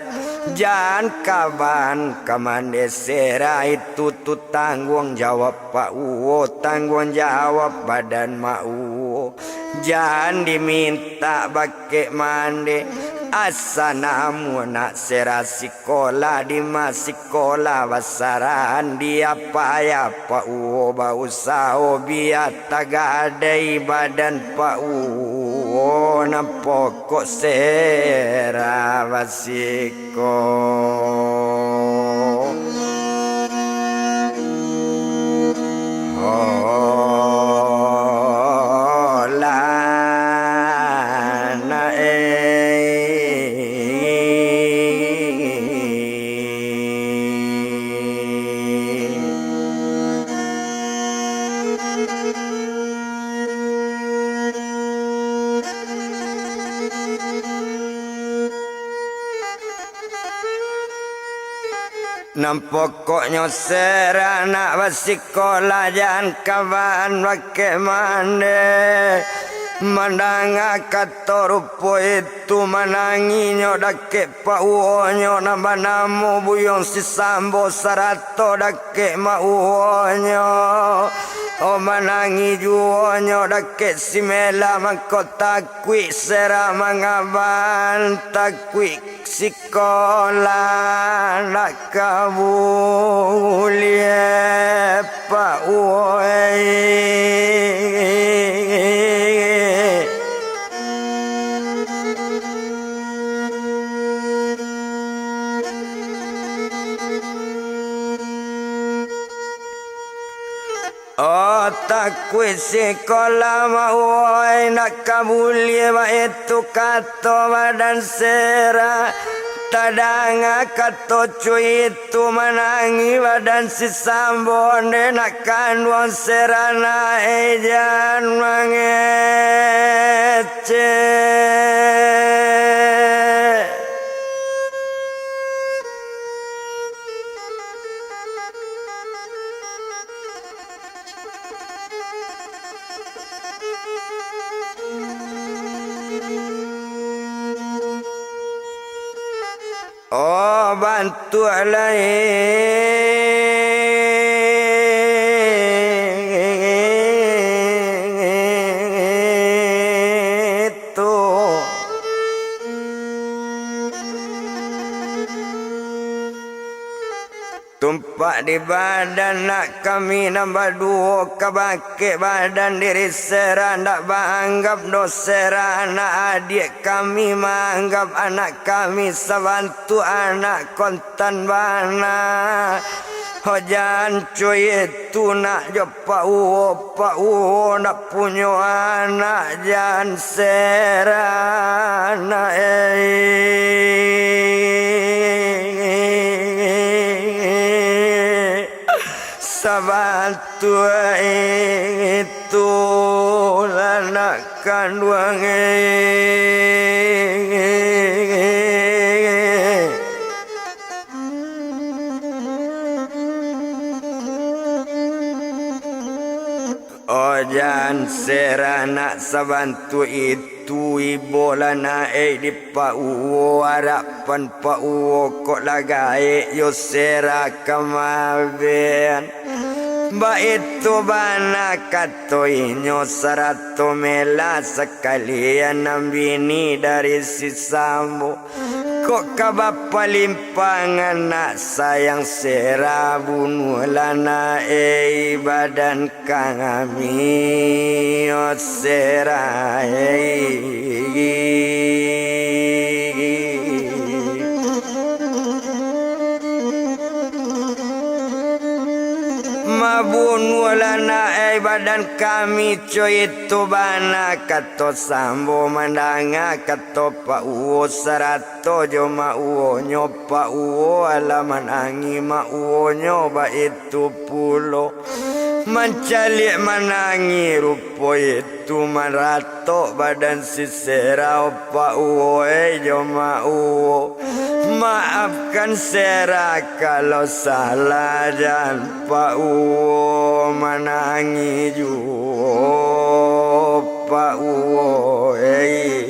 jan kaban ka mande Sera, itu tu tangguang jawab Pak Uwo, tangguang jawab badan Mak Uwo. Jan dimintak bakeh mande, asa namuah nak Sera sikolah, di ma sikolah basarahan, di apa ya Pak Uwo bausaho, bia tagadai badan Pak Uwo, nan pokok Sera basik- ko. Hola, na, eh. Nan pokoknyo Sera nak basikolah, jan kaban bakeh mande. Mandanga kato rupo itu, manangihnyo dakek Pak Uwonyo nan banamo Buyuang Si Sambo sarato dakek mak uwonyo. Oh, manangih juwonyo dakek si Mela, mangko takuik Sera mangaban, takuik sikolah ndak ka buliah, Pak Uwo. Takuik sikola mauwoi, nak ka buliah baitu kato badan sera. Tadanga kato cuitu manangih badan si Sambo, nde nak kanduang sera na ejan mangecek. Oh, bantuak lai tu. Tumpak di badan nak kami nan baduo, ka bangkek badan diri sera, ndak baanggap doh sera anak adiak kami, maanggap anak kami sabantuak anak kontan bana. Ho, jan cuitu nak jo Pak Uwo, Pak Uwo ndak punyo anak, jan sera anak, eh. Sabantuak itu anak kanduang, eh. Oh, jan sera nak sabantuak itu, ibo lah naek di Pak Uwo, arapan Pak Uwo kok lah gaek jo sera kamabian. Baitu bana kato inyo sarato Mela sakalian nan bini dari si Sambo. Kok ka bapalimpangan nak sayang sera, bunuahlah nak ei badan kami, oh sera ei. Mabunuahlah nak ei badan kami, cuitu bana kato Sambo mandanga kato Pak Uwo sarato jo Mak Uwonyo. Pak Uwo alah manangih, Mak Uwonyo baitu pulo. Mancaliak manangih rupo itu, maratok badan si sera, Pak Uwo ei jo Mak Uwo. Maafkan sera kalau salah, jan Pak Uwo manangih juo, Pak Uwo ei.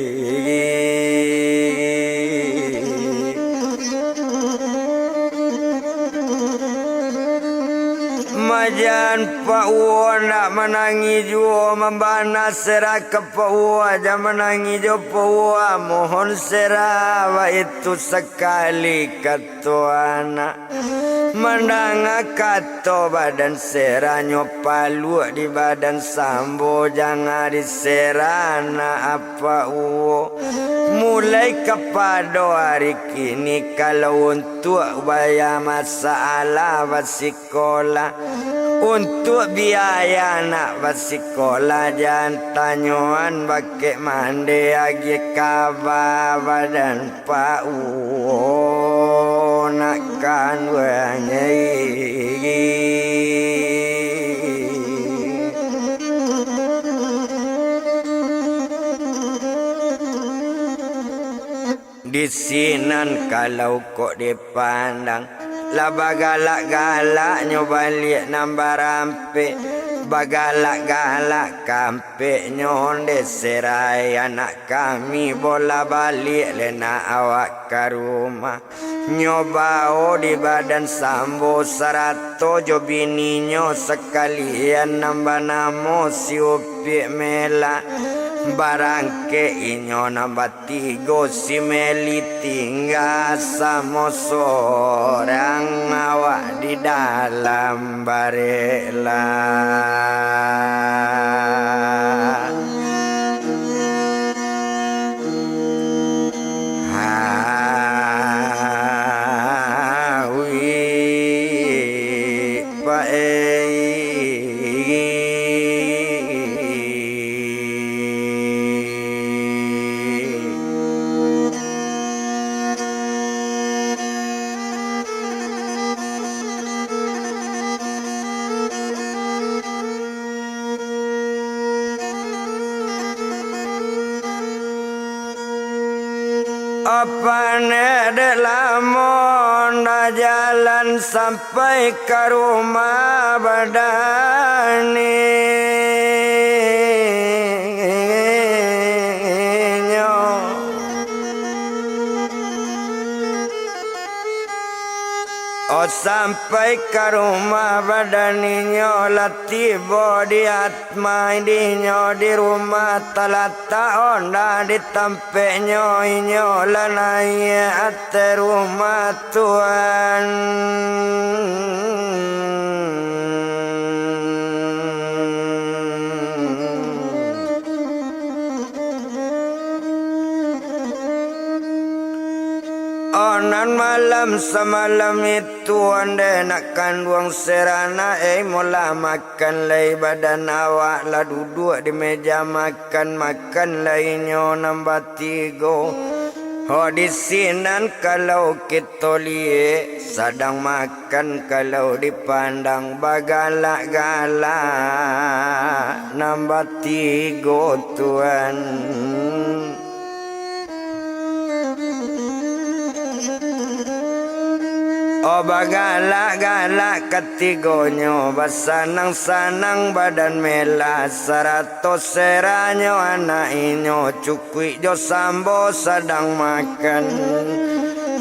Ma jan Pak Uwo ndak manangih juo, mambana sera ka Pak Uwo, jan manangih jo Pak Uwo, mohon sera baitu sakali kato anak. Mandanga kato badan sera, nyo paluak di badan Sambo, jan ari sera anak Pak Uwo. Mulai kapado ari kini, kalau untuak baya masalah basikolah, untuak biaya anak basikolah, jan tanyoan bakeh mande agiah kaba badan Pak Uwo nak kanduang ei. Di sinan kalau kok dipandang, lah bagalak-galaknyo baliak nan barampek, bagalak-galak kampeknyo ondeh serai anak kami, bolah baliak lai nak awak ka rumah. Nyo bao di badan Sambo sarato jo bininyo sakalian nan banamo si Upiak Mela. Barangkek inyo nan batigo, si Meli tingga samo sorang, awak di dalam barek lah. Awik paei. Panek dek lamo ndak jalan sampai ka rumah badaninyo. Oh, sampai ka rumah badaninyo lah tibo di Mai dinyo di rumah talatak onda di tampeknyo, inyo lah naiak ateh rumah tuan. Onan malam samalam itu, ondeh nak kanduang serana, ei, molah makan lai badan awak, lah duduak di meja makan, makan lai inyo nan batigo. Ho, di sinan kalau kito liek, sadang makan kalau dipandang, bagalak-galak nan batigo tuan. Oh, bagalak-galak katigonyo, basanang-sanang badan melah, sarato seranyo anak inyo, cukuik jo sambo sadang makan.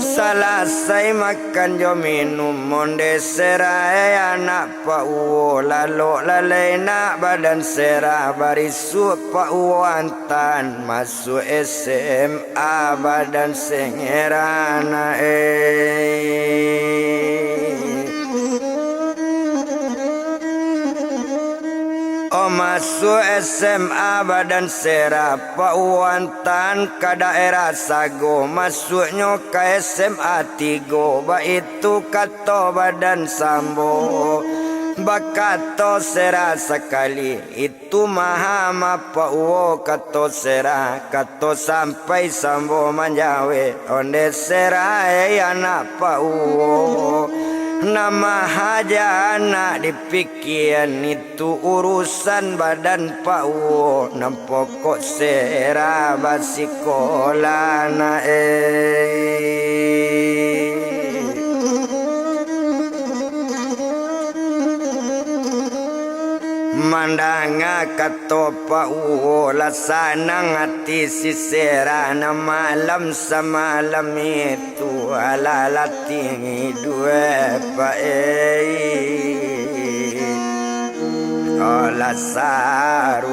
Salasai makan jo minum, ondeh serah, eh, anak Pak Uwo, lalok lalai nak badan serah, barisuak Pak Uwo antaan masuak S M A badan serah na, eh. Oh, masuak S M A badan serah, Pak Uwo antaan ka daerah Sago, masuaknyo ka S M A tigo, baitu kato badan sambo. Bakato serah sakali, itu maha mah Pak Uwo, kato serah, kato sampai sambo manjawek, ondeh serah, eh, anak Pak Uwo. Nan maha ja nak dipikian itu urusan badan Pak Uwo, nan pokok serah basikolah na, eh. Mandanga kato Pak Uwo, lah sanang ati si serah, nan malam samalam itu alah lah tiduak, Pak, eh. Alah sarumah.